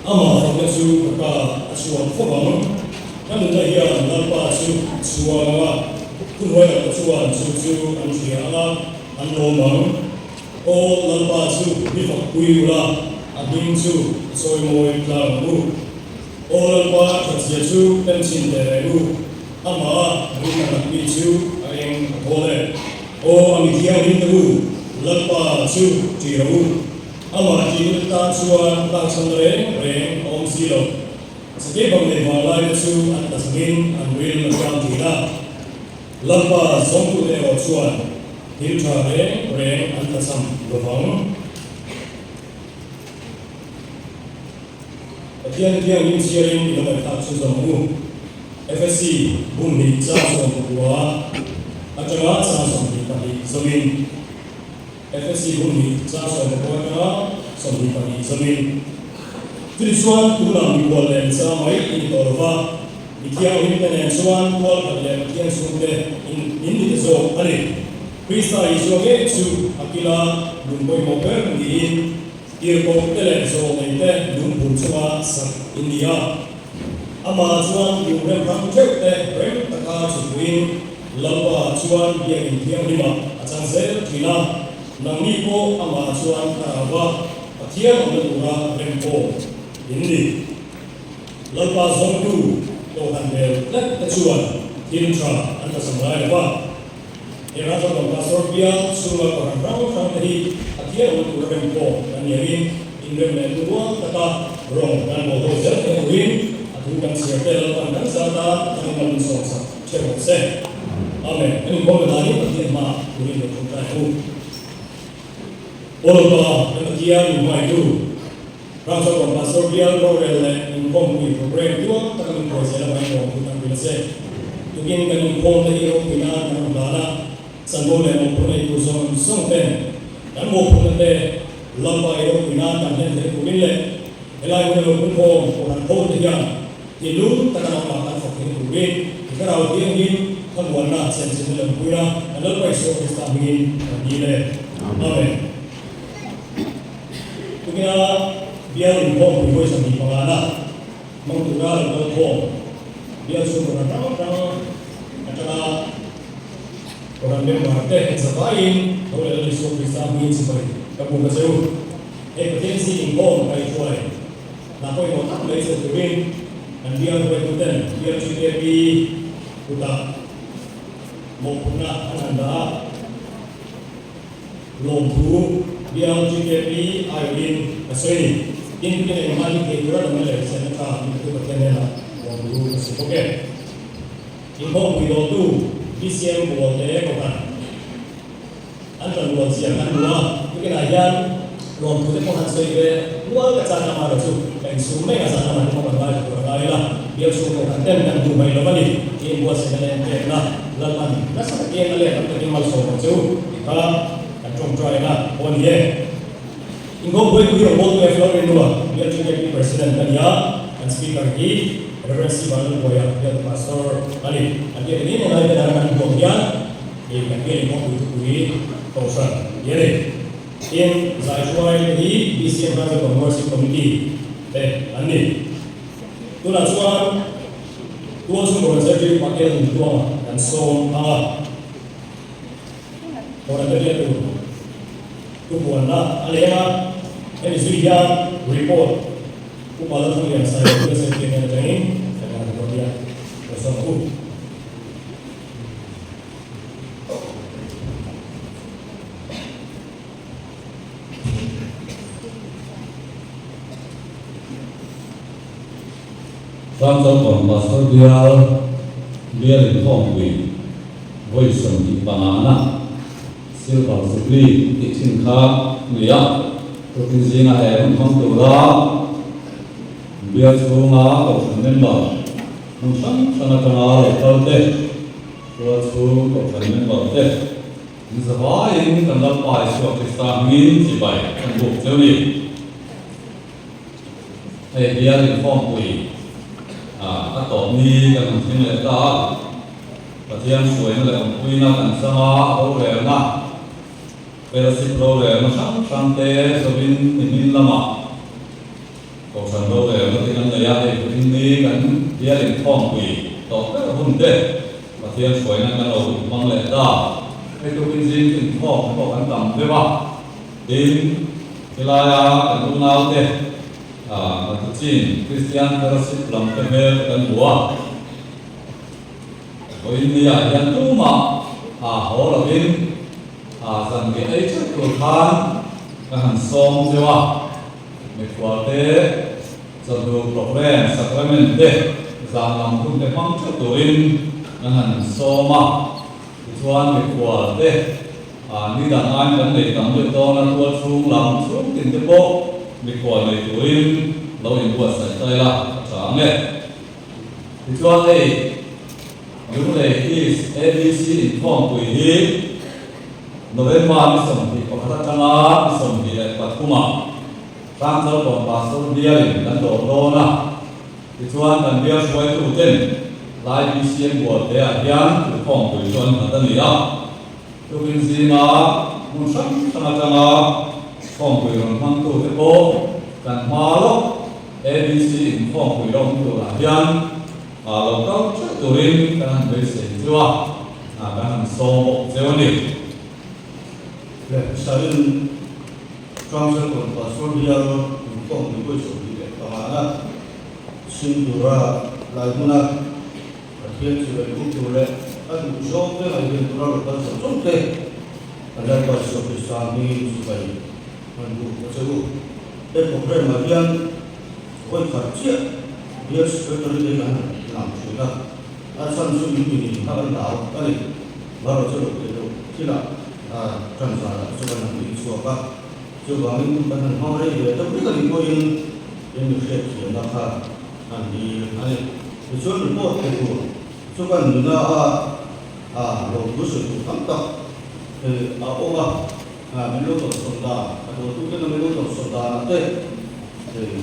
Amah fakna chu ka ka a chhuak fo ang. Ka nunna hian Lalpa chu a chhuang ang a, thuhnuai lamte chuan chu chu an hria ang a, an lawm ang. Aw Lalpa chu mi fakpui ula, a hming chu i chawimawi tlang ang u. Aw Lalpa thatzia chu tem chhin teh reng u, amah rinna nghat mi chu a eng a thawl e. Aw a mi thianghlim te u, Lalpa chu ṭih rawh u. Amah ṭihna tan chuan tlangchhanna reng reng a awm si lo. Sakei bang leh vanglai te chu an tlachhamin an ril a ṭam ṭhin a. Lalpa zawngtute erawh chuan thil ṭha reng reng an tlachham lo vang. Pathian thianghlim chhiarin i lo ngaihthlak chu zawm ang u. FSC bum hnih chang 19 atanga chang 22 zawmin. FSC bum hnih chang 19 atanga 22 zawmin. Chutih chuan tunah mikhual leh micha mai i ni tawh lo va, mi thianghlim te nen chuan kual khat leh Pathian chhungte in in ni ta zawk a ni. Krista Isua ngei chu a kila lung pawimawh ber niin, Tirhkoh te leh zawlnei te lungphur chunga sak in ni a. Amah chuan lungrem hrang theuh te rem taka chhupuiin Lalpa chuan biakinn thianghlimah a chang zel thin a, nangni pawh amah chuan thlarauva Pathian awmna tura rem pawh in ni. Lalpa zawngtu Kohhran hmel tlat te chuan thil tha an tla sam ngai lo va. He Rajabam Pastor bial chhunga kohhran hrang hrang te hi a thiang awm tura rem pawh kan ni angin inrem leh duhrual taka rawng kan bawl ho zel thei turin a thu kan chhiar te Lalpan kan zat a thangin mal min sawm sak che rawh se. Amen. Kan inkhawm ta danin Pathian hmaah turin lo thawngtai ang u. Aw Lalpa, kan Pathian min hmaitu, Rajabam Pastor bial rorel leh inkhawmpui programme tuam taka min phuai zel avangin lawmthu kan vil a che. Tukin kan inkhawm te hi ropui nan kan rawn hlan a, chanvo leh mawhphurhna ei tur zawng zawng ten kan mawhphurhna te Lalpa i ropui nan kan hlen thei turin leh helai huna lo phunkhawm Kohhran ho te hian thinlung taka nangmah kan fak thei turin i Thlarau Thianghlim thlamuanna chenchilhna lo pui a, kan Lalpa Isua Krista hmingin kan dil e. Amen. Tukina bial inkhawmpui vawi 25 na hmang tura lo kal khawm bial chhung kohhran hrang hrang atanga kohhran member te zavaiin tho leh Lal Isua Krista hmingin chibai ka buk a che u. Hei Pathian zing inkhawm kaihruai hna pawimawh tak mai cheu turin kan bial hruaituten bial GKP kutah mawhphurhna an han dah a. Lawmthu bial GKP aiawhin ka sawi ni. Tin, tin engmah hi thei tura damna leh hriatna tha min petu Pathian hnenah lawmthu ka sawi bawk e. Inkhawmpui dawltu BCM Bualte Kohhran an tan rual zia kan hmu a, tukinah hian lawmthu te pawh han sawi ve nual ka chak lama erawh chu ka insum mek a, zan lamah te pawh kan ngaithla tur a ngai ila, bial chhung Kohhran ten kan duh mai lo a ni. Tin, buatsaihna leh enpekna Lalpan nasa takin a leh tam takin malsawm ang che u tih kha kan tawngtaina pawh a ni e. Inkhawm buaipui rawngbawltu F. Lalrinua, Bial GKP President ka ni a, kan Speaker hi Rev. C. Vanlalbuaia, Bial Pastor a ni. Kan biak engin englai te dang kan huam hian hei kan bial inkhawmpui thupui Kohhran ti a ni. Tin, Zaihruai te hi BCM Rajabam Worship Committee te an ni. Tunah chuan Tual chhung rawn zirtir Patel Nuntuanga kan sawm ang a, rawn ta biak tur thupuanna a leng a, hemi zui hian report Upa Lalthanglian Sailo USA hnen atangin kan han report nia, rawn sawm ang u. Hrangchawlhkawn Pastor Bial Bial Inkhawmpui vawi 25 na Silver Jubilee tih thin kha ni a, tukin zinga he hun hmang tura Bial chhunga Kohhran member hmun hrang hrang atanga lo kal te, Tual chhung Kohhran member te, In zavaiin kan Lalpa Isua Krista hmingin chibai kan buk cheu ni. Hei bial inkhawmpui a tawp ni kan han thleng leh ta a, Pathian hruaina leh awmpuina kan chang a, rorelna, fellowship rorelna hrang hrang te zawin nimin lamah. Kohhran rorelna te kan nei a, hei vawiin ni kan bial inkhawmpui tawh ber hun te Pathian hruaina kan lo hmang leh ta. Hei tukin zing chu inkhawm te pawh kan tam deuh a, tin helaia kan unaute Matuchin Kristian Fellowship lam te hmel te kan hmu a, vawiin niah hian tumah haw lovin zanriah ei theuh tur khan ka han sawm deuh a. Mikhual te, chawhnu programme, sacrament te, zan lam hun te hmang theuh turin kan han sawm a. Tichuan mikhual te ni dang aiin kan nei tam deuh dawn a, tual chhung lam chhung tin te pawh mikhual nei turin lo inbuatsaih ta ila a tha ang e. Tichuan hei Lunglei East ABC inkhawmpui hi November ni 21 atanga ni 23 ah Hrangchalkawn Pastor bialin kan dawr dawn a, tichuan kan bial hruaitu ten Lai BCM Bualte ah hian thutkhawmpui chu an nghat a ni a. Tukin zinga hmun hrang hrang atanga khawmpui rawn hmangtu te pawh kan hma lawk ABC inkhawmpui la awm turah hian lo kal theuh turin kan han beisei cheu a. Hna kan han sawm bawk cheu a ni. Lehsain Council on Pastor bial inkhawm mipui 25 na chhim tura lai hmuna Pathian chibai buk tur leh a duh zawng te ngaihven tura rawn kal zawng zawng te kan Lalpa Isua Krista hmingin chibai hman buk a che u. He programme ah hian vawi khat chiah bial secretary te kan han lang thin a. A chhan chu in minin kha kan hlau a ni. Marawh chu lo teh loh thilah ṭan zanah chu kan han ding chhuak a. Chuvangin kan han hmang rei ve deuh vek a nih pawhin in mi hriatthiamna kha an dil a ni. Tichuan report pe tur chu kan nuna a lawmthu sawi tur tam tak a awm a. Min lo tawlhsawn dan, a dawltuten a min lo tawlhsawn danah te hei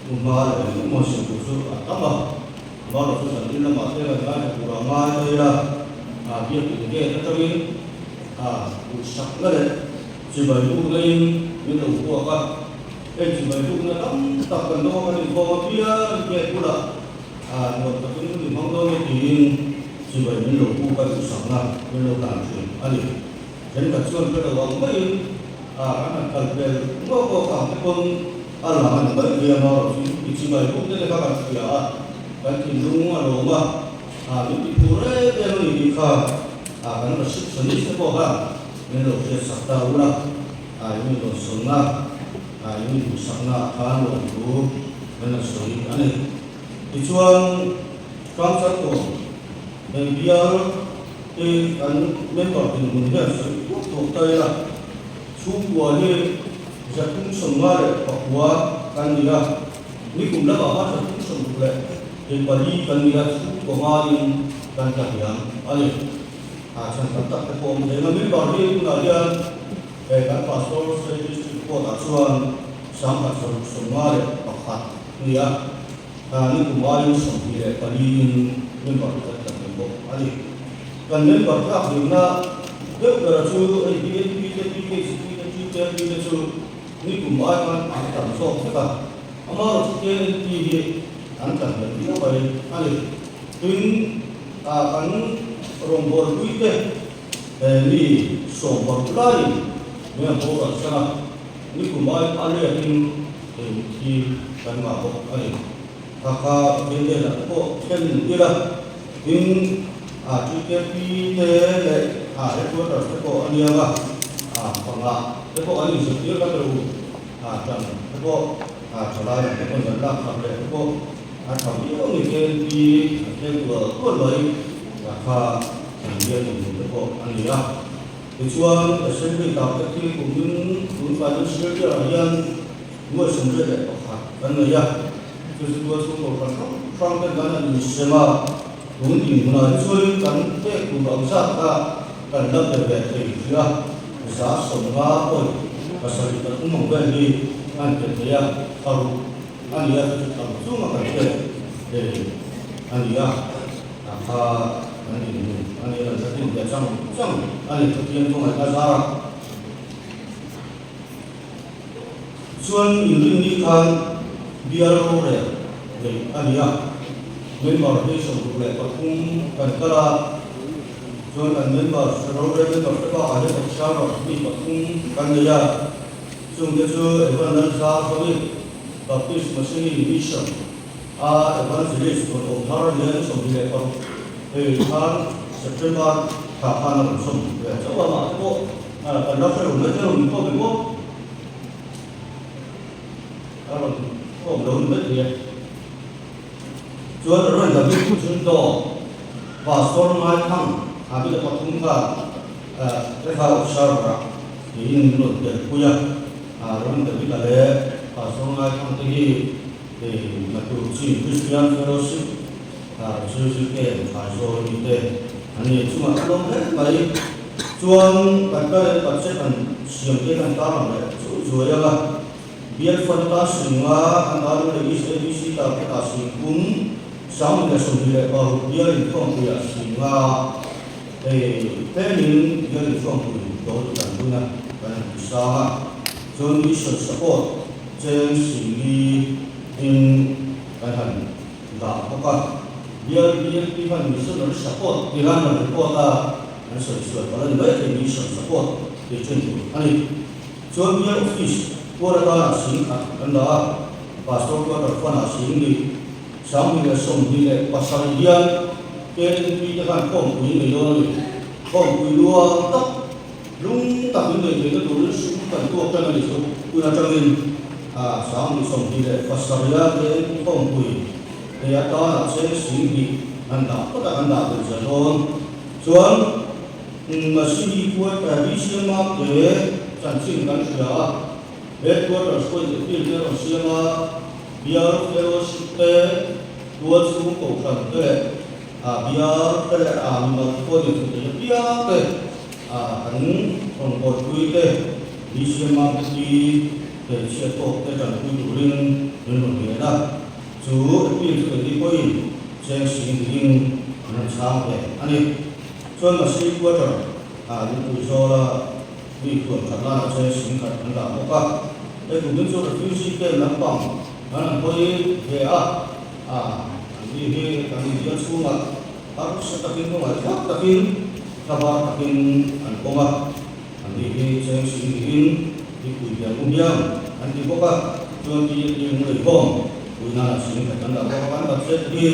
hmunhma leh engemaw sawi tur chu a tam a. Marawh chu zan in lamah te kan ngaithla tur a ngai mai a, biak in gate atangin duhsakna leh chibai bukna in min lo huak a, hei chibai bukna tam tak kan dawng a kan inkhawm a piang gate bulah nuam takin hun inhmang dawn e tiin chibai min lo buk a duhsakna min lo hlan thin a ni. Thenkhat chuan hre lo ang maiin kan han kal pel ngawk ngawk ang te pawn a lang a ni mai thei a, marawh chu i chibai buk te te kha kan hria a, kan thinlung a lawm a, min ti phur em em a ni tih kha kan receptionist te pawh khan min lo hriat sak ta ula, i mi dawnsawnna, i mi duhsakna ah khan lawmthu kan la sawi a ni. Tichuan Hrangchalkawn bial Hei kan member dinhmun hian sawi thuak thuak ta ila, chhungkua hi 359 kan ni a, nikum lamah khan 364 kan ni a, chhungkua ngaiin kan tla hniam a ni. A chhan tam tak te pawh awm thei ang a, member hi tunah hian he kan Pastor State District Court ah chuan 1651 a ni a, nikum aiin 24 in member hi kan tla hniam bawk a ni. Kan member tlak hlimna deuh bera chu hei BNP te, PKCP te, TKP te chu nikum ai khan an tam zawk vek a, amaherawhchu chu KNP hi an tla hniam viau mai a ni. Tin, kan rawngbawlpui te mi 16 laiin min an boral san a, nikum ai a letin hei mitthi kan ngah bawk a ni. Kha Pathian hnenah te pawh thlen ila. Tin, TKP te leh headquarters te pawh a niang a, panga te pawh an inzirtir kan lo tan te pawh thalai lam te pawn an lak khat leh te pawh a tha viau a ni. KNP an thleng tual tual mai kha an bial dinhmun te pawh a ni a. Tichuan, Assembly tak te khi kumin tun financial year ah hian nuai 81 kan nei a. Chu chu tual chhung kohhran hrang hrang te kan han insem a, tun dinhmunah hi chuanin kan pek tur ang zat kha kan la pe ve thei hrih a, 50 pasarih pathum ang vel hi an pe thei a, tharuk a ni a, chu chu tham chunga kan pek thei a ni a, a kha kan dinhmun a ni a, kan la din ve chang chang a ni Pathian khawngaihna zara. Chuan inrinni khan. Bial rorel neih a ni a, member hi 63 kan kal a, chuan kan member rorel member te bakah hian observer mi pathum kan nei a, chungte chu Evan Lalzarzawi, Baptist Machinery Mission a Evangelist rawn awm thar a ni a, ni 26 hei khan September thla khan a rawn sawm ve chauh a, mahse pawh kan la hre lo mai thei a rawn inkhawm ve bawk. A rawn awm lo ni mai thei e. Chuan Ron David chhun tawh Pastor Ngaithang a bik a pathum kha Refa Observer ah tiin min rawn tel pui a. Ron David a leh Pastor Ngaithang te hi Matur Chin Christian Fellowship Zirzi Camp Aizawl mi te an ni. Chungah ka lawm hle mai. Chuan kan current budget an siam te kan tarlang leh chu zuai ang a. Bial Fanta Singha an dah leh East ABC ta kutah Singkum 1026 bial inkhawmpuiah Singha hei tlemin bial inkhawmpui dawt kan bun a, kan han ti sang a. Chuan Mission Support cheng Singli in kan han dah bawk a. Bial BLP khan Missionary Support tih khan rawn report a, an sawi chhuah palh a ni mai thei Mission Support tih thin tur a ni. Chuan bial office kual atana sing khat kan dah a, Pastor quarter fund ah sing ni 1027 hian KNP te khan khawmpui nei dawn a ni. Khawmpui luang tak, lung tak in nei theihna turin sum kan tuak tan a ni chu. Tun atangin 1027 a KNP khawmpui nei atana cheng sing hnih an dah phawt a, kan dah belh zel dawn. Chuan. Masihi quarter hi siama te chanchin kan hria a, headquarters pawhin appeal te a rawn siam a, bial fellowship te, tual chhung kohhran te leh bial te leh mimal te pawhin inthutei apiang te kan rawn kawlpui te, BCMA te hi hmeichhia tawk te tanpui turin min rawn ngen a, chu appeal chu keini pawhin cheng sing dingin an rawn chhang ve a ni. Chuan Masi quarter ah lungpui zawla mi thuam that lana che sing khat an dah bawk a. Hei kum hi chu refugee camp lampang an han hawi ve a, ah an mi hi kan inbial chhungah harsa takin kawngaihthlak takin thlabar takin an awm a. An ni hi cheng sing niin mipui bial um hiam an ti bawk a, chuan PLP lungleikhawm pui nana sing khat an dah bawk a, kan budget hi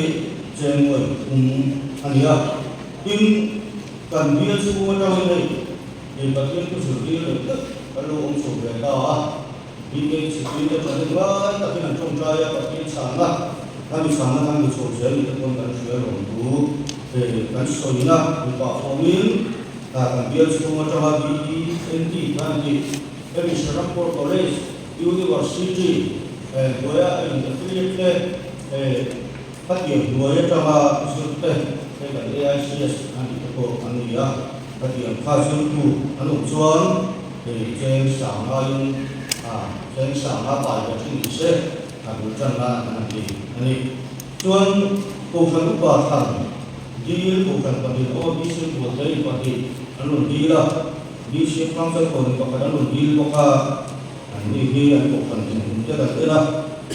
cheng nuai thum a ni a. Tin, kan bial chhung atangin hei hei Pathian thu zirtir leh tlat kan lo awm chho ve ta a, BKHP te tha hnem lai takin an tawngtai a, Pathian chhana kan mi chhana kan mi chho zel ni te pawn kan hria lawm thu hei kan sawina mipa fawmin kan bial chhung atanga BENT khan tih hemi Serampore College University hnuaia a in affiliate te hei Khatiang hnuai atanga zirte hei kan AICS a nih te pawh an ni a, khatiang kha zirtu an awm chuan hei cheng sangaiin a cheng sanga pai ve thin ni se a bul tan nan an han ti a ni. Chuan Kohhran upa thlan dil Kohhran pahnih aw DC Bualtei pahnih an rawn dil a, DC Hrangchalkawn pakhat an rawn dil bawk a, An ni hi an kohhran dinhmun te kan en a,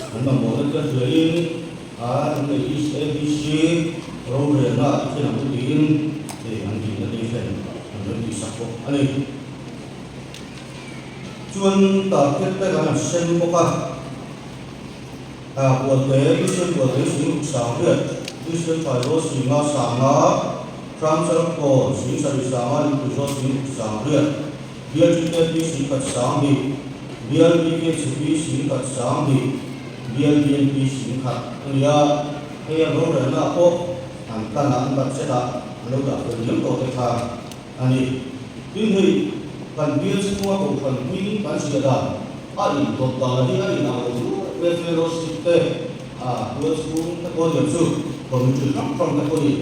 an mamawhna te hriain a an nei East ABC rorelna ah te thlen ang u tiin hei an dihna te hian an rawn tihsak bawk a ni. Chuan target te kan han sem bawk a, Bualte, Mission Bualte Sing Sangliat, Mission Thairaw Singa Sanga, Hrangchalkawn Sing Sarih Sanga Lungpuizaw Sing Sangliat, Bial TKP singkhat sanghnih, Bial BKCP singkhat sanghnih, Bial BNP singkhat a ni a. Hei an rorelna ah pawh an plan ah an budget ah an lo dah fel diam tawh te kha a ni. Tin hei kan bial chhunga kohhran hming kan ziah dan a indawt dan hi a inang lo luai mai a, fellowship te, tual chhung te pawh aniang chu committee hrang hrang te pawhin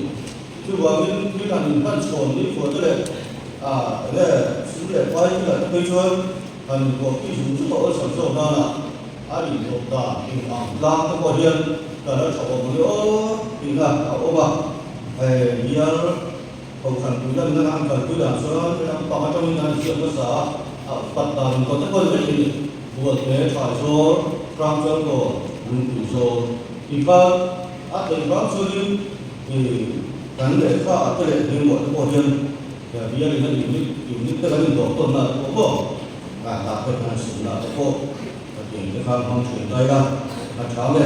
Chuvangin thil han inhman chhawn ni fuah te leh a enge sum leh pai thil ah te phei chuan han inbuah pui zung zung a awlsam zawk nana a inhlawh dan eng ang tlang te pawh hian kan la tha awm ang e aw tihna a awm a. Hei bial kohhran pui lan nana an kalpui dan chuan lampang atangin an inziak hmasa a, a upat dan in kawt te pawh ni vek in Bualte, Thaizawr, Hrangchalkaw. Lungpui zawl tih kha a theih vang chuanin kan lehkha a te leh hmel te pawh hian bial in a unit unit te kan indawh tawnna te pawh maw tah te khan a simna te pawh pathian te khan hmang thin ta ila a tha le.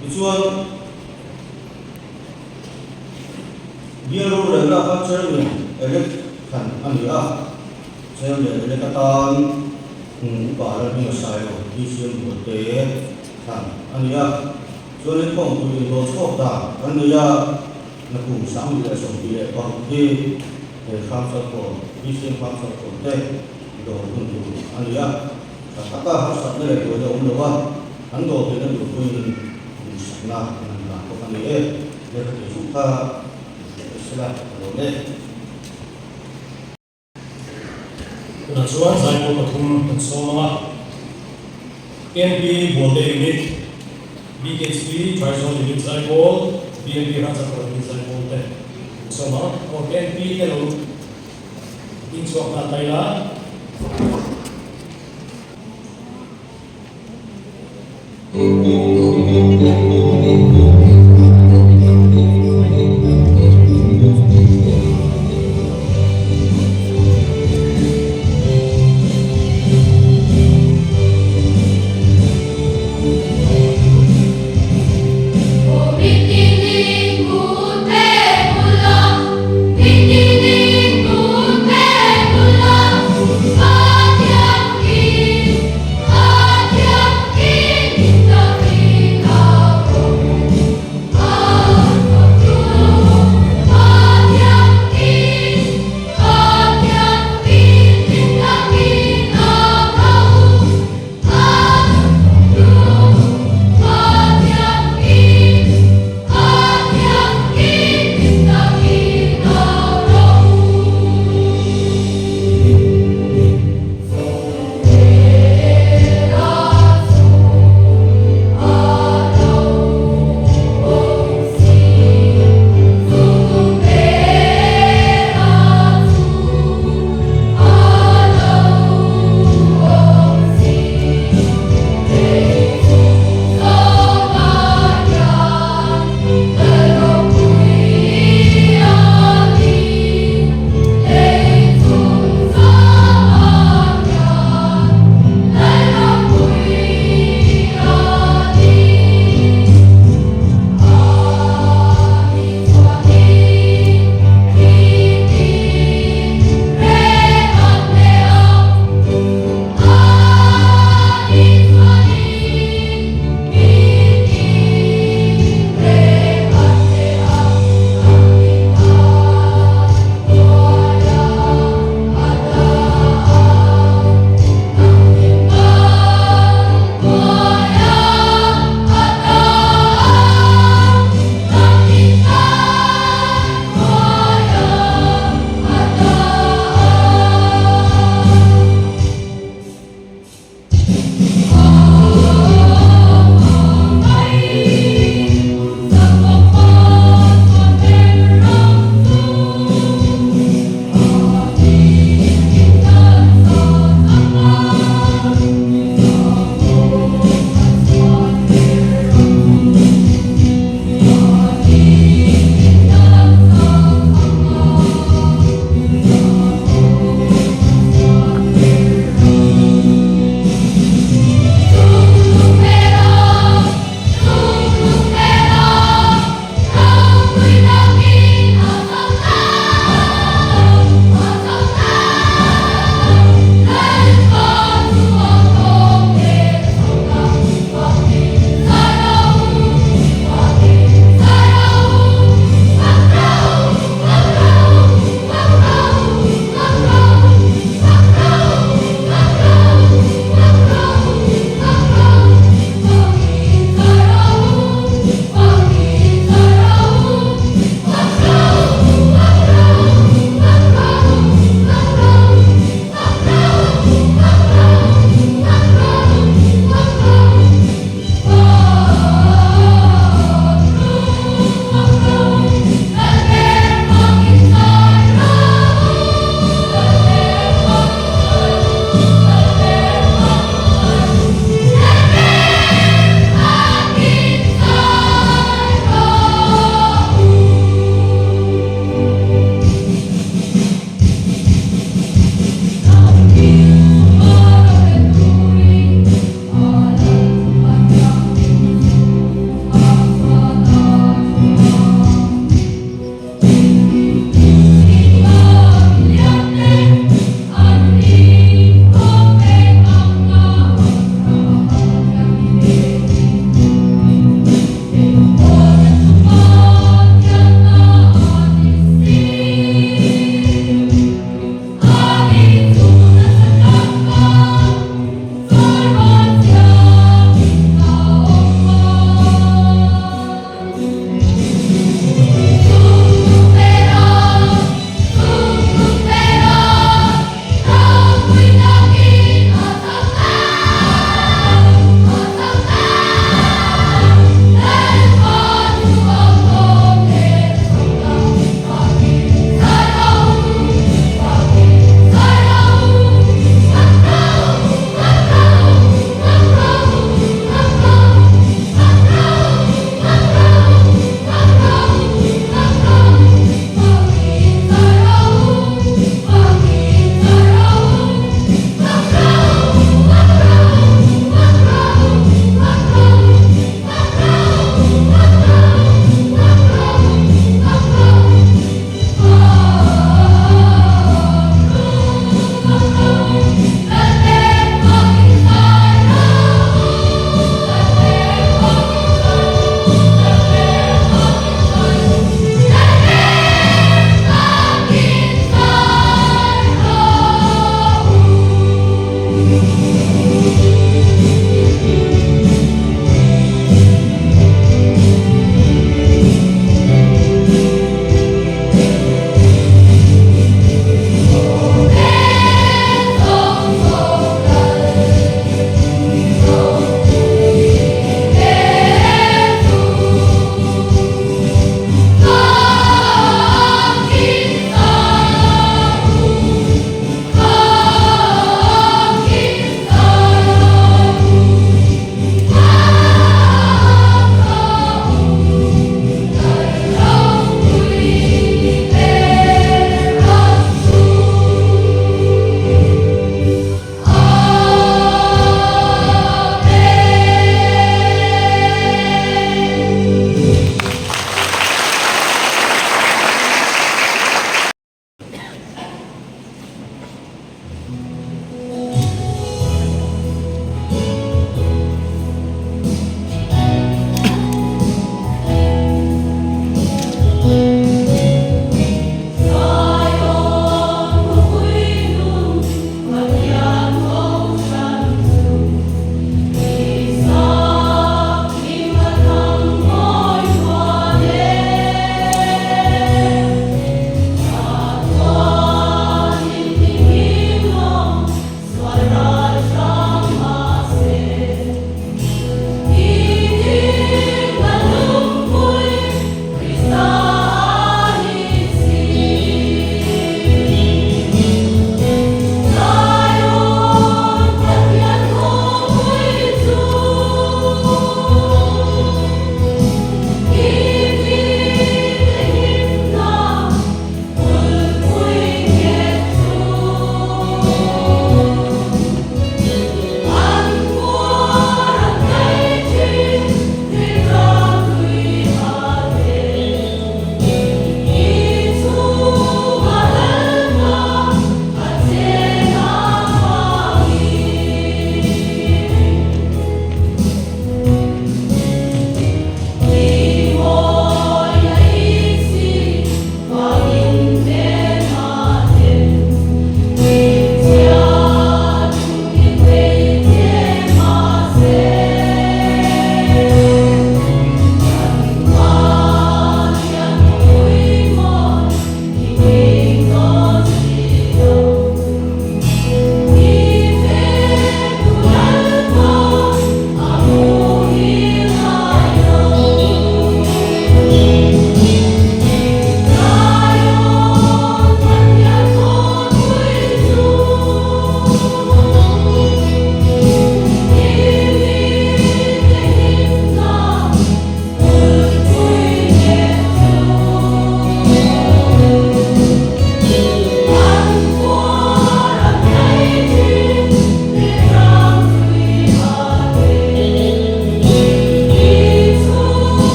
Tichuan bial rorelna kha chairman elect khan a ni a. Chairman elect atan upa Lalhminga Sailo BCM Bualte thlan a ni a. Chuanin kawngpui indawh chhuak dan kan nei a, Nakum 2026 hi he Hramsalkawn, BCM Hramsalkawn te dawr hun tur a ni a. Tha taka harsatna leh buaina awm lo a, an dawr theihna tur pawhin duhsakna an han dan bawk a ni e. Lehkha thei chu kha hriat a sela ka lawm e. Tunah chuan zaipawl pathum kan sawm ang a, KNP Bualte Unit, BKHP Traizawl Unit Zaipawl, BNP Rangchakawr Unit Zaipawl te kan sawm ang. Aw KNP te lo ding chhuak nghal ta ila.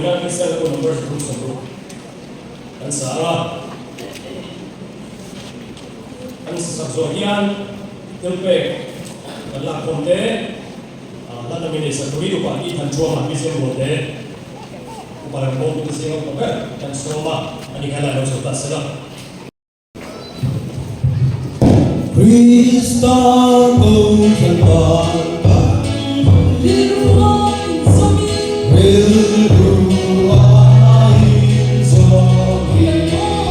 nena Kristian aw number 360 an sa a. An sak zawh hian thilpek kan lak khawm te, hla tamin ei sak turin upa tih than chuangah BCM rual te upa ram bawmtute zinga upa ber kan sawm a, ani kha lai lo chho ta sela. Krista Kohhran tan kan Rilru a inzawmin. Rilru a inzawmin. Kan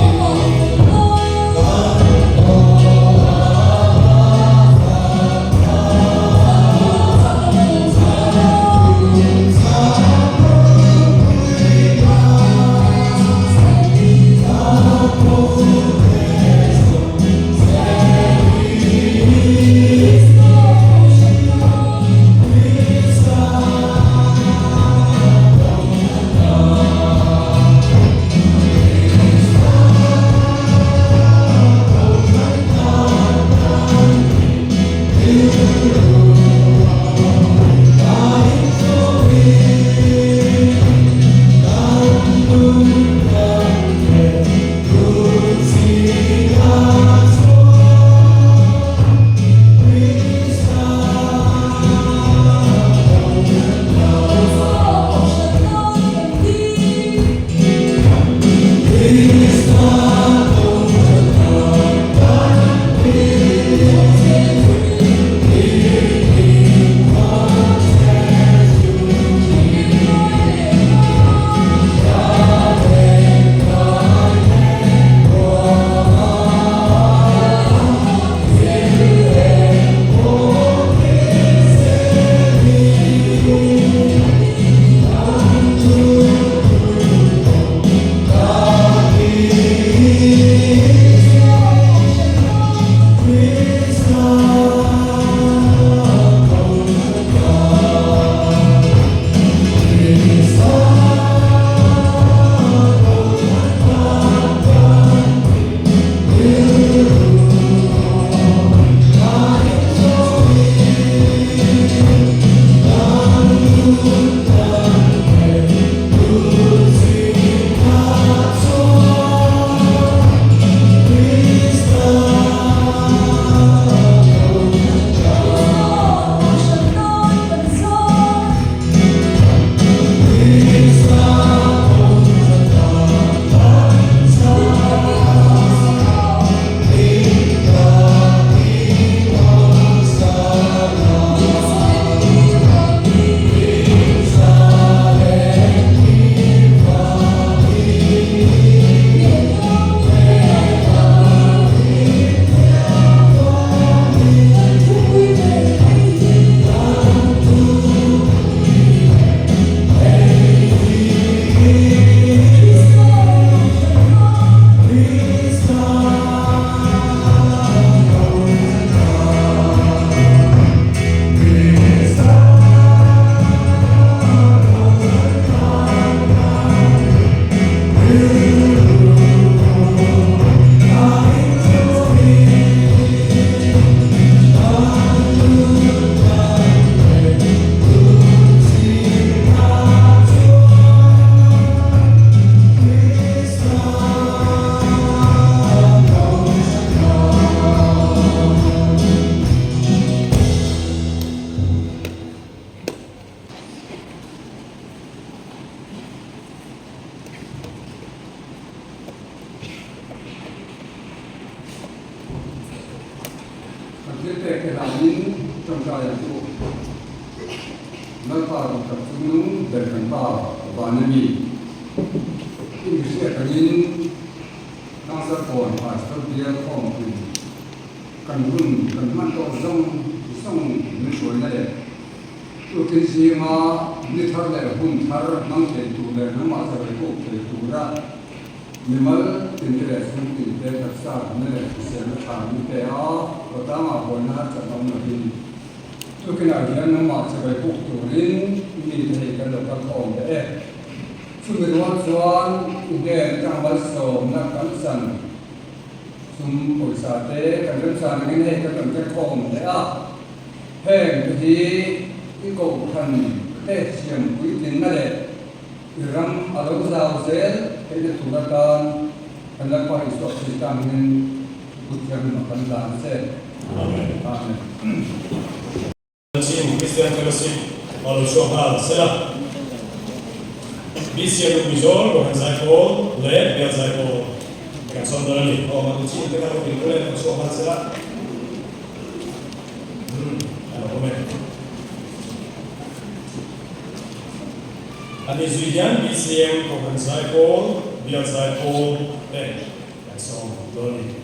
Kan thil pek te hlanin tawngtai ang chu Lalpa rawn tak chu nung ber kan Pa van a ni. I mihriat angin Tlangzarkawn Pastor Bial Khawmpui kan hun kan hman tawh zawng zawng min hruaina leh tukin zinga ni thar leh hun thar hmang thei tur leh nangmah chawi puk thei tura Mimal tinte leh chhung tinte taksa hna leh hriselna tha min pe a, Kawtangah buaina harchat awm lovin tukinah hian nangmah chibai buk turin i mite hei kan lo kal khawm leh e. Chumi rual chuan i hnen atang malsawmna kan chan sum pawisa te kan remchan angin hei kan rawn kek khawm leh a, heng te hi i kohhran te siam puitlinna leh. I ram a lo zau zel theihna tur atan kan Lalpa Isua Krista hmingin kut thianghlim a kan dan che. Amen. Amen. Chin Christian Fellowship a lo chhuak nghal se la. BCM Lungpui Zawl, Kohhran Zaipawl leh Bial Zaipawl kan sawm dawn a ni. Aw, Matu Chin te kha lo kil kul e, lo chhuak nghal se la. Umm, a lo awm e. Ani zui hian BCM Kohhran Zaipawl, Bial Zaipawl te kan sawm dawn a ni.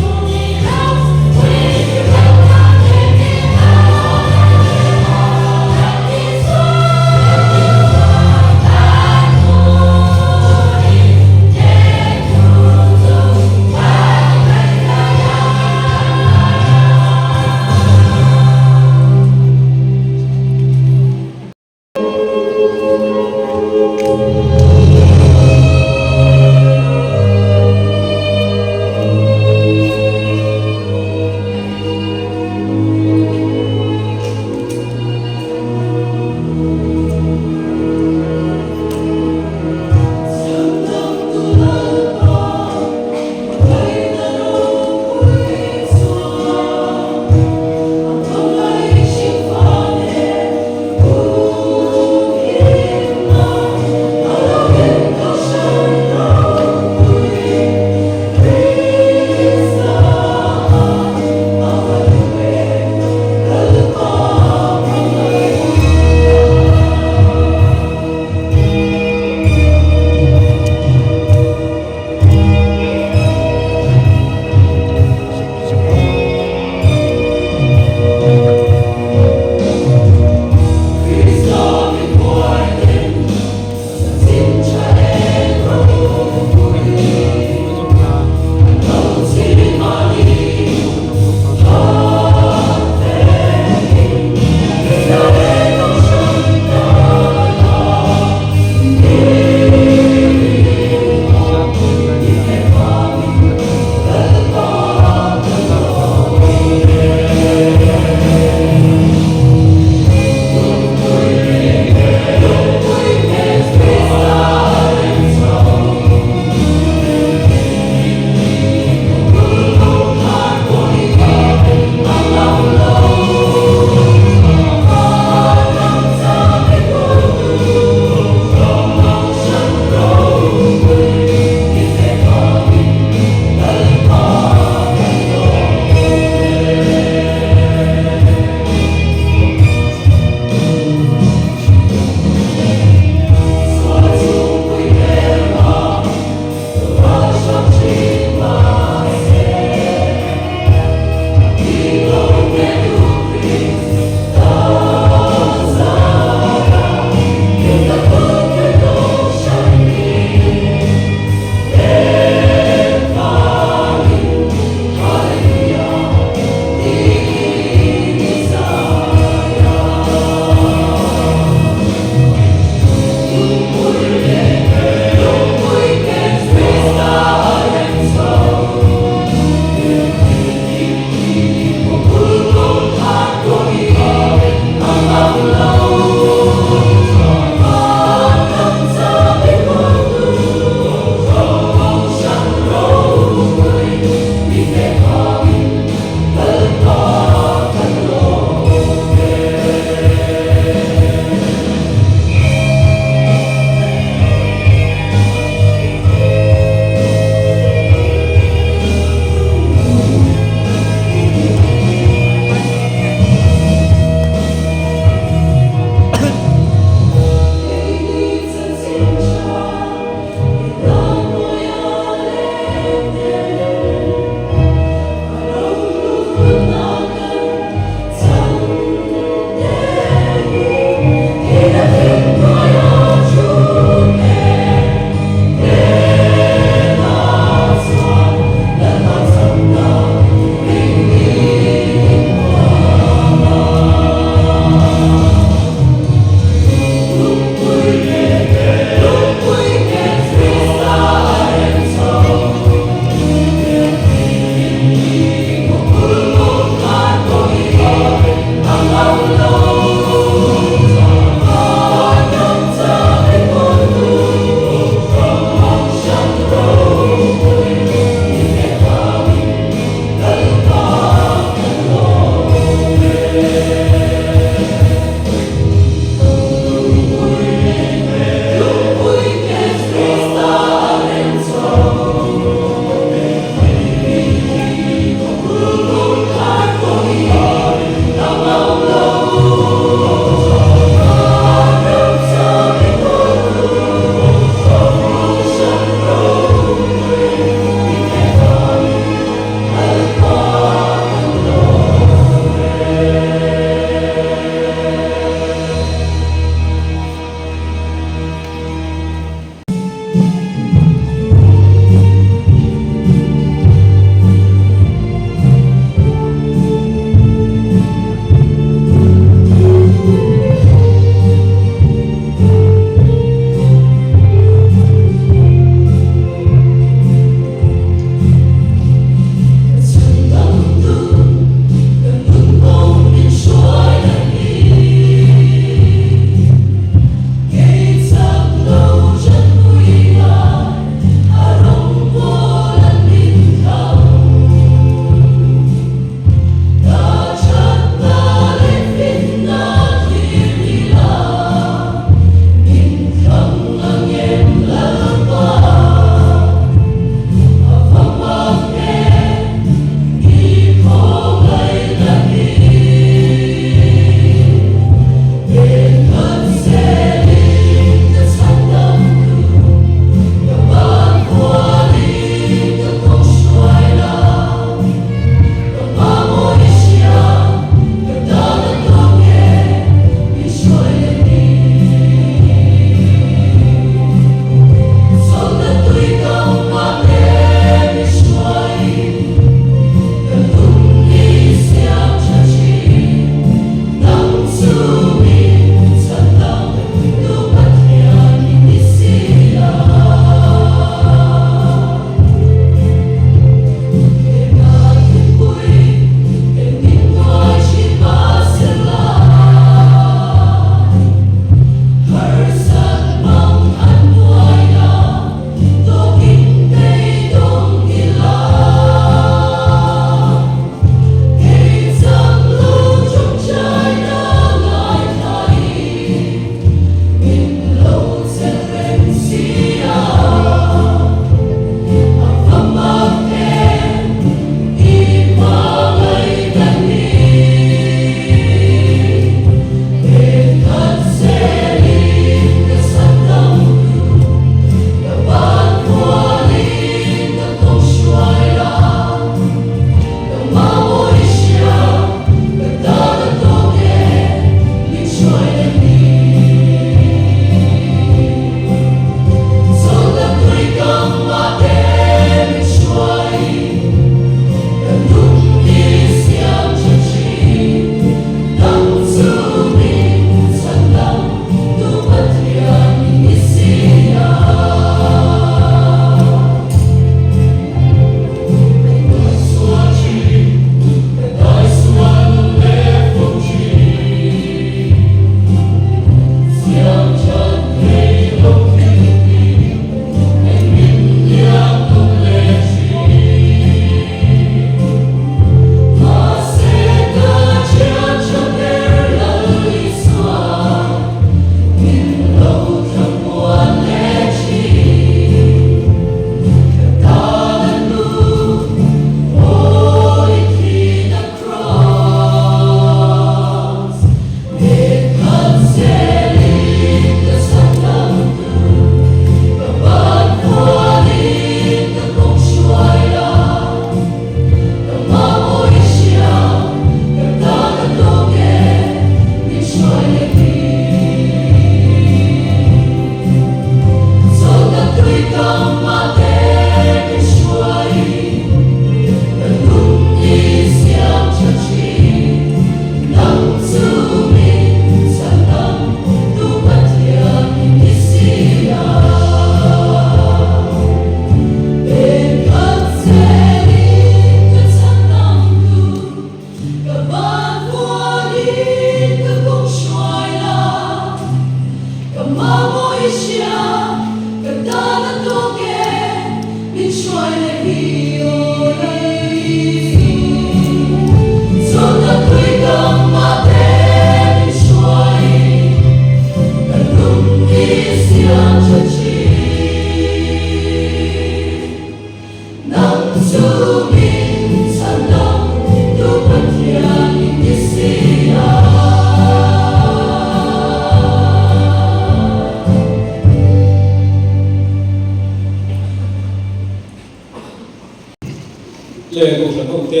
Le Kohhran ho te,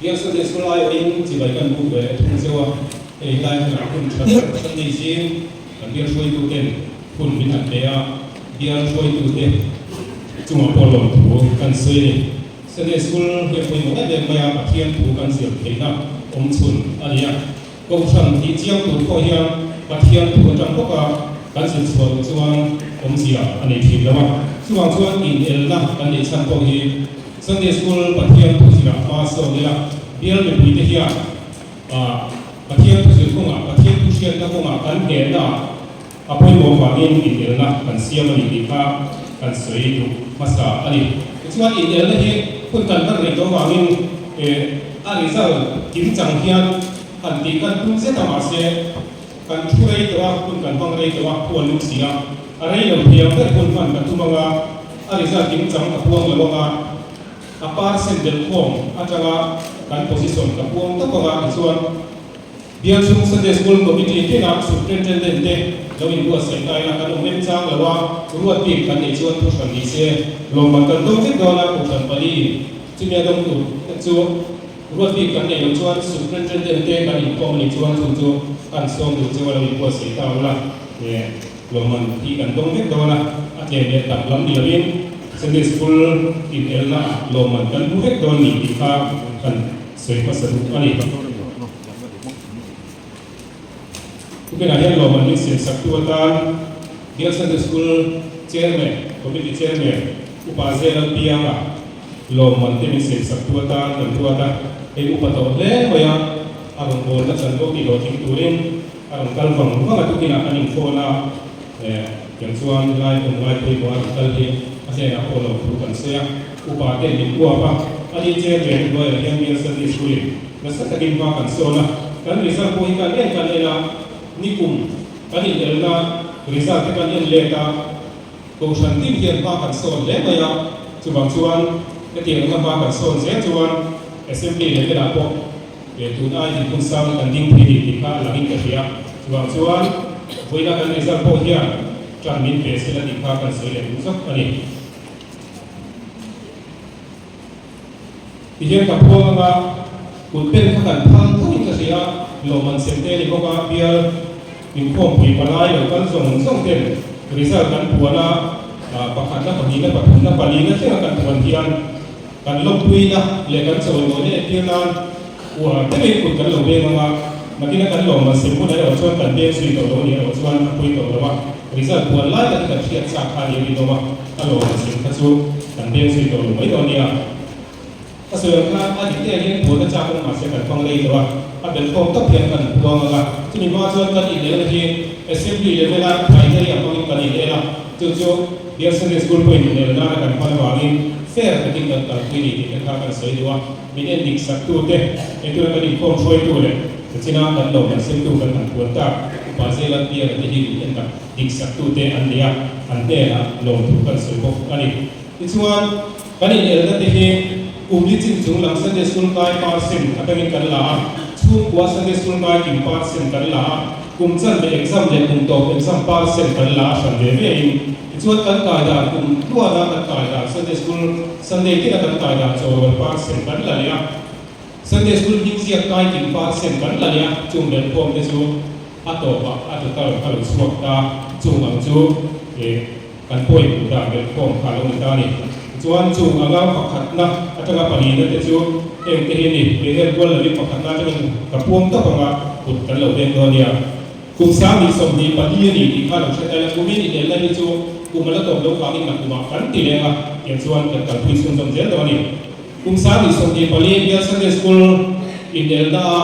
Bial Sunday School aiawhin chibai kan buk ve leh thung zeuh a, hei lai hunah hun tha tak Sunday zing kan bial hruaitu ten hun min han pe a, bial hruaitu te chungah pawh lawmthu kan sawi a ni. Sunday School hi a pawimawh em em mai a, Pathian thu kan zir theihna awm chhun a ni a. Kohhran tih chiang tur pawh hian Pathian thu atang bawk a kan zir chhuah loh chuan awmzia a nei thin lo a. Chuvang chuan inelna kan neih chhan pawh hi Sunday School Pathian thu zirah hma sawn ila, bial mipuite hian Pathian thu zir kawngah, Pathian thu hriatna kawngah kan hnehna a pawimawh vangin inelna kan siam a ni tih kha kan sawi duh hmasa a ni. Tichuan inelna hi hun kan hman rei tawh vangin a result kimchang hian han tih kan tum zet a, mahse kan thu rei tawh a, hun kan hmang rei tawh a, thu a lum si a, a rei lo thei ang ber hun hman kan tum anga a result kimchang ka puang lo anga a percent belhkhawm atanga kan position ka puang tawp anga tichuan Bial chhung Sunday School Committee tinah Superintendent te lo inbuatsaih ta ila kan awm remchang lo a, ruat bik kan neih chuan thuhran ni se lawmman kan dawng vek dawn a, Kohhran pali chumi a dawng tur te chu ruat bik kan neih loh chuan Superintendent te kan inkhawm a nih chuan chu chu kan sawm duh cheu a lo inbuatsaih ta ula lawmman hi kan dawng vek dawn a, a tlem leh tam lam ni lovin Sunday School inelna ah lawmman kan hmu vek dawn ni tih kha kan sawi hmasa duh a ni. Tukinah hian lawmman min siam sak tu atan Bial Sunday School Chairman, Committee Chairman, Upa Zel Pianga lawmman te min siam sak tu atan kan ruat a, hei upa tawh hle mai a, a rawn bawlna chanvo tih hlawhtling turin a rawn kal vang vang a, tukinah kan inkhawm a, tiang chuan lai hun ngai pawimawh a rawn kal hi a hnenah pawh lawmthu kan sawi a, upa ten min uap a, ani Chairman hnuaiah hian Bial Sunday School-in Nasa takin hma kan sawn a, kan result pawh hi kan en kan en a, nikum kan inelna result te kan en let a, Kohhran tin hian hma kan sawn hle mai a, chuvang chuan hetiang anga hma kan sawn zel chuan Assembly level ah pawh tun ai din hun sang kan ding thei ni tih kha a langin ka hria, chuvang chuan vawiina kan result pawh hian tan min pe sela tih kha kan sawi leh duh zawk a ni. Tihian ka phuang anga kut pen kha kan phal tho in ka hria, lawmman sem te a ni bawk a, bial inkhawmpui palai lo kal zawng zawng ten result kan puan a, pakhatna, pahnihna, pathumna, palina thlenga kan puan hian kan lawmpuina leh kan chawimawina entir nan uar deuhin kut kan lo beng anga, nakina kan lawmman sem hun erawh chuan kan beng zui tawh lo a nih erawh chuan a pui tawh lo a, result puan lai tak hi kan hriat chak kha a ni a rinawm a. A lawm a sin kha chu kan beng zui tawh lo mai dawn nia. Ka sawi ang khan a dik te hian puan a chak awm mahse kan hmang rei tawh a, a belhkhawm tak hian kan puang ang a, chumi hma chuan kan inelna hi Assembly level a criteria hmangin kan inel a, chu chu Bial Sunday School pawhin inel nana kan hman avangin fair takin kan kalpui ni tih te kha kan sawi duh a, min en dik sak tu te, entirna kan inkhawm hruaitu leh china kan lawm an semtu kan han puan tak Upa Zelan Piara te hi min en tak. Diksaktute an ni a, an hnenah lawmthu kan sawi bawk a ni. Tichuan, kan inelna te hi kum li chin chung lam Sunday School kai percent atangin kan la a, chhungkua Sunday School kai kim percent kan la a, kum chan leh exam leh kum tawp exam percent kan la a hran ve ve in. Tichuan, kan kai dan kum tluana kan kai dan Sunday School Sunday tina kan kai dan chawrawl percent kan la leh a, Sunday School hming ziak kai kim percent kan la leh a, chung belhkhawm te chu A tawpah a total kha lo chhuak ta, chung ang chu kan pawi hmuh dan belhkhawm kha a lo ni ta a ni. Tichuan chung anga pakhatna atanga palina te chu eng te hi a ni, Behel kual lovin pakhatna atangin ka puang tawp anga kut kan lo veng dawn nia. Kum 2024 a ni tih kha lo hre ta ila, kumin inelna hi chu kum a la tawp lo vangin nakumah kan ti leng a, tiang chuan kan kalpui chhunzawm zel dawn a ni. Kum 2024 Bial Sunday School inelna a.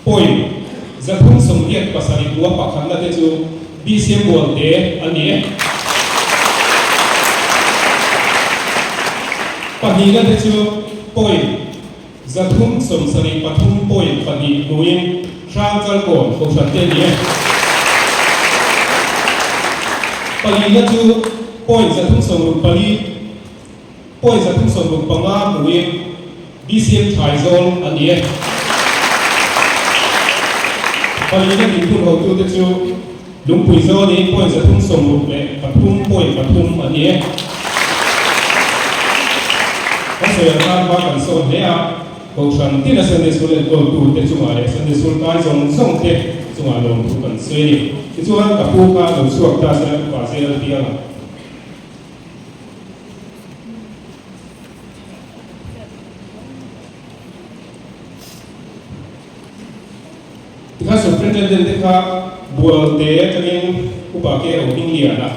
Point, 387 bua pakhatna te chu BCM Bualte a ni e. Pahnihna te chu Point, 373 point pahnih hmuin Hrangchalkawn Kohhran te a ni e. Palina chu Point, 364 point 365 hmuin BCM Thaizâwl a ni e. Palina dinhmun hotute chu Lungpui zâwnin point 363 point pathum a ni e. sawi ang khan hma kan sawn hle a, Kohhran tina Sunday School enkawltute chungah leh Sunday School kai zawng zawng te chungah lawmthu kan sawi a ni. Tichuan, ka pu kha lo chhuak ta sela upa zel a piang a. Tikhan Superintendent te kha Bualte atangin upa ke ro hming lian a.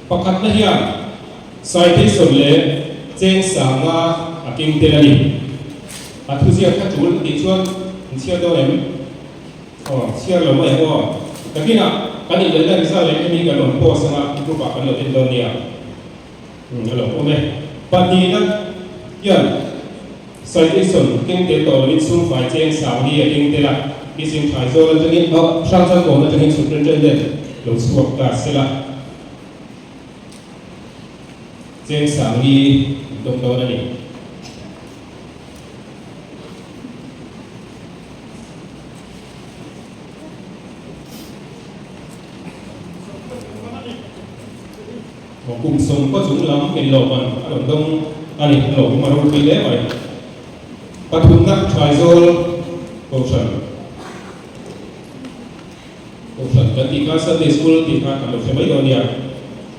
Pakhatna hian citation leh cheng sanga a keng tel a ni. A thuziak kha tul tih chuan an chhiar dawn em? Aw, chhiar lo mai ang aw. Takinah kan inelna result leh hemi kan rawn post anga group ah kan lo en dawn nia. A lo awm e. Pahnihna hian citation keng tel tawh loin sumfai cheng sang hi a keng tel a, Mission Thaizawl atangin oh Hrangchalkawn atangin Superintendent lo chhuak ta sela cheng sang hi an dawng dawn a ni. Kum sawmkaw chung lam min lo ban a rawn dawng a ni, a lo awm a ropui hle mai. Pathumna Thaizawl Kohhran Kohhran kan tih kha Sunday School tih kha kan lo hre mai dawn nia,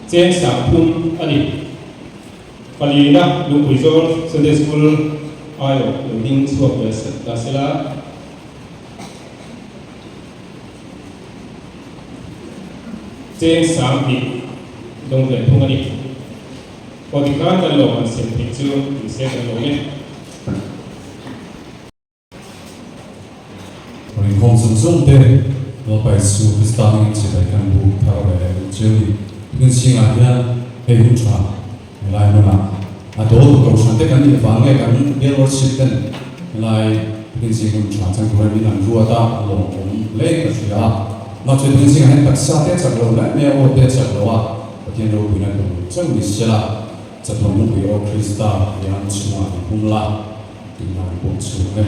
cheng sang phum a ni. Palina Lungpuizawl Sunday School aiawh lo ding chhuak ve ta sela. Cheng sang tih dawng ve thung a ni. Aw tikhan kan lawm an sem theih chu tih se kan lawm e. Rinkhawm zawng zawng te Lalpa Isu Krista hmingin chibai kan buk thar ve leh duh cheu ni. Tukin chhingah hian hei hun tha helai hmunah a dawl tu kohhran te kan nih vang nge kan bial worship ten helai tukin chhing hun tha chang tur hian min an ruat a, a lawmawm hle in ka hria a. Mahse tukin chhingah hian taksa te a chak lo hle mai a, aw te a chak lo a, Pathian ropuina tur chauh ni sela, chatuan lungpui aw Krista hian chhungah min hum la tih nan pawh chhung e.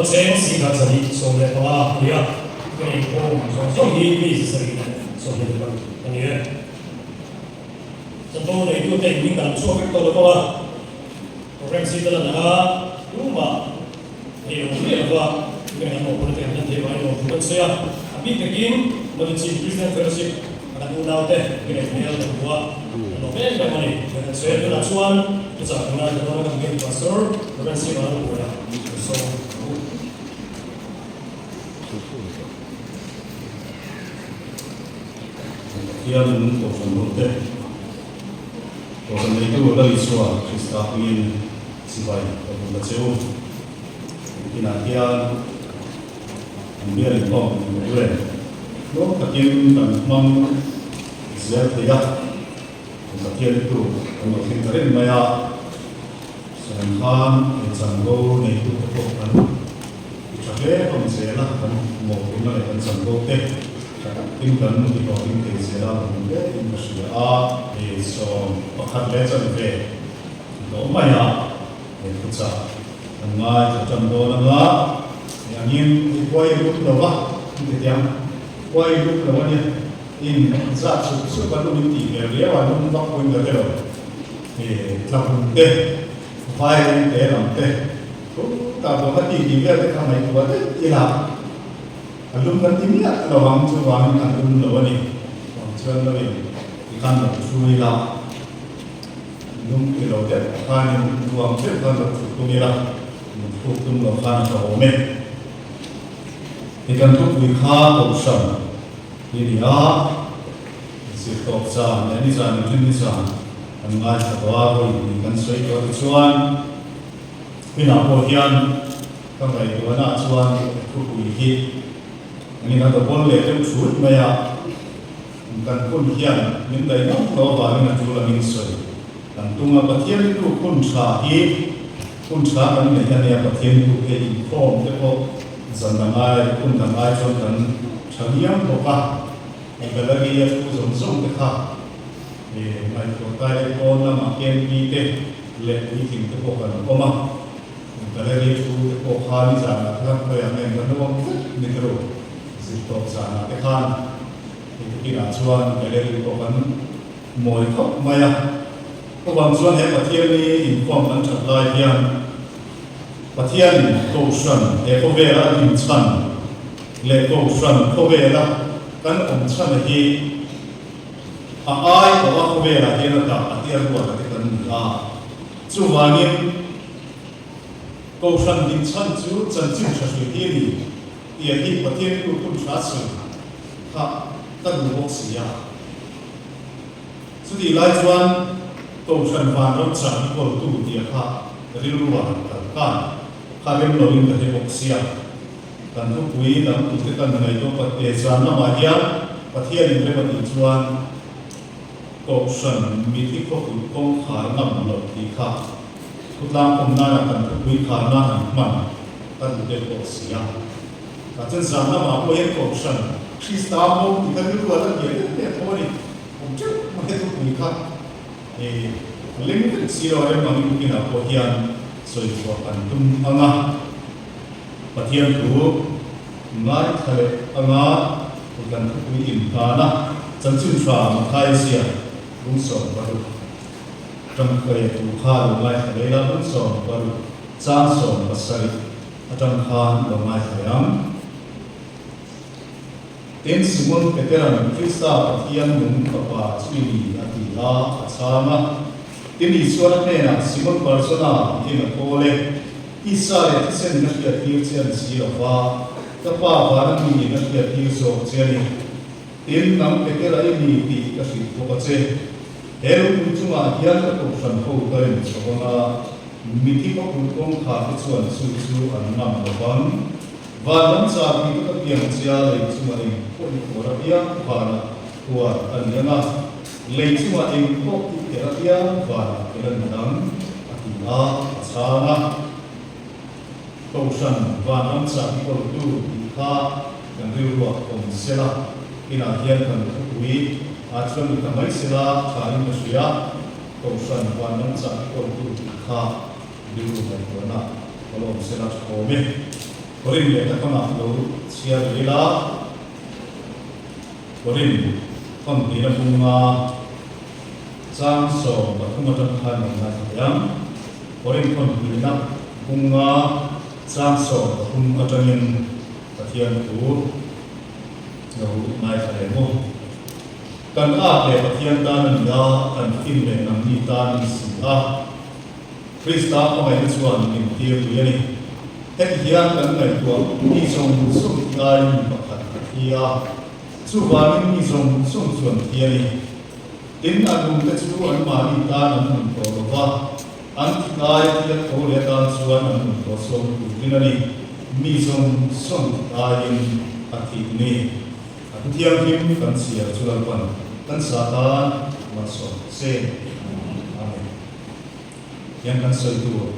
a cheng 1115 a ni a, kan inkhawm zawng zawng hi mi 726 a ni e. Chanvo neitute in min dan chhuak vek tawh lo bawk a, programme si te lan anga tumah ei lo miah lova kan an mawhphurhna te kan hlan thei vangin lawmthu kan sawi a, a bik takin Mawlchin Christian Fellowship a kan unaute kan ei hmel kan hmu a, kan lawm em em a ni. Kan sawi a, tunah chuan thuchah kan ngaithla dawn a, kan main pastor Rev. Siva Lalpuia kan sawm ang u. Pathian nung Kohhran hote, Kohhran neitu Lal Isua Krista hmingin chibai ka bul a che u. Inah hian an bial inkhawm kan hmu em? Hlawm takin kan hmang zel thei a, Pathian tu kan lo thleng ta reng mai a, sawn khan chanvo neitute pawh kan ti tha hle hlawm zel a, kan mawhphurhna leh kan chanvo te tha takin kan ti hlawhtling thei zel a, kan hle in ka hria a. Hei sawm pakhat leh chanve tawh mai a. He thuchah kan ngaithla tan dawn anga hei angin i huai rum lo va, i ti tiang huai rum lo a nia, in zat sup sup a lum in tih hmel riau a, lum vak pawhin ka hre lo, he tlahum te, violin te lam te, khutah bawk a tih tih vel te kha ngaihtuah daih ila a lum kan ti miah lo ang, chuvangin a lum lo a ni, vang chuan lo in tikhan lo thu ila. Lung ti lo deuh khanin ruang deuh khan lo thut tum ila, min thluk tum lo khan ka awm e. Hei kan thupui kha Kohhran hi a ni a, zirtawp zan leh nizan in rin nizan kan ngaithla tawh a, vawi hnih kan sawi tawh tichuan inah pawh hian ka ngaihtuahna ah chuan thupui hi engin a double leh deuh thut mai a. Kan hun hian min daih ngam lo avangin a tul angin sawi kan tum a, Pathian tluk hun tha hi hun tha kan neih a nia, Pathian tluk hei inkhawm te pawh zan dang ai hun dang ai chuan kan tha ngiam bawk a, hei gallery a thu zawng zawng te kha ngaihtuah tai leh pawn lamah KMP te leh puitling te pawh kan awm a, gallery a thu te pawh kha nizanah te khan khawiah nge an lo awm vek ni te ru zirtawp zanah te khan. Hei tukinah chuan gallery pawh kan mawi khawp mai a, chuvang chuan he Pathiani inkhawm kan that lai hian Pathianin Kohhran he khawvela a din chhan leh Kohhran khawvela kan awm chhan hi a ai tawh a, khawvelah hian a dah a tia ruat a te kan ni a, chuvangin Kohhran din chhan chu chanchin tha hrilh hi a ni. Tia hi Pathian tu hun hra sawi kha ka duh bawk si a. Chutih lai chuan Kohhran Vanram chah hi kawltu tia kha rilru ah han kal khan kha rem loin ka hre bawk sia. Kan thupui dang tute kan ngaihtuah Pathian zan lamah hian Pathianin rem a tih chuan Kohhran mithi khawpui kawngkhar ngam loh tih kha Khawtlang awm nana kan thupui kharna han hman ka duh deuh bawk si a. Tah chuan zan lamah pawh hian Kohhran Krista bo tih kha rilru a la hnial em em tho a ni. Awm teuh mai a thupui kha a leng vek si lo a, rem angin tukinah pawh hian sawi chhuah kan tum ang a. Pathian thu ngaithla leh anga kan thupui inhlan a, chanchin tha Mathaia ziak lungsawm paruk. Tangkai tu kha lo ngaithla leh la, hmun 16 chang 17 atang khan lo ngaithla leh ang. Tin, Simon Petera'n Krista Pathian nung Fapa chu i ni a ti a, a chhang a. Tin, Isuan a hnenah, Simon Barjona, i eng a thawl e? Tisa leh thisen in a hriat tir che a ni si lo va, ka Pa vana mi in a hriat tir zawk che a ni. Tin, nang Petera i ni tih ka hrilh bawk a che. He lungpui chungah hian ka kohhran ho ka rin chho ang a, mithi khawpui kawngkhar te chuan chu chu an ngam lo vang. Van lam chah tih ka ka piang chia lei chungah eng pawh i khuar apiang vanah khuar a ni ang a, lei chungah eng pawh i kher apiang vanah kher a ni ang, a ti a, a chhang a. Kohhran van lam chah hi kawltu tih kha kan rilruah awm sela, inah hian kan thupui ah chuan ni ta mai sela tha in ka hria. Kohhran van lam chah hi kawltu tih kha rilru ngaihtuahna ka la awm sela tha awm e. Korin lehkha thawnah lo chhiar leh ila, Korin thawn tihna bunga chang 13 atang khan lo ngaithla thei ang. Korin thawn tihna bunga chang 13 atangin Pathian thu lo ngaithla leh maw. Kan at leh Pathian tan a ni a, kan fin leh nangni tan a ni si a. Krista hmangaihna chuan min tir pui a ni. Heti hian kan ngaihtuah mi zawng zawng thi aiin mi pakhat a thi a, chuvangin mi zawng zawng chuan thi a ni. Tin, a nungte chu anmahni tan an nun tawh lo va, an thi ai thil a tho leh atan chuan an nun tawh sawm turin a ni. Mi zawng zawng thi aiin a thih ni. A thu thianghlim kan chhiar chu Lalpan kan sa tan malsawm se. Amen. Hian kan sawi tur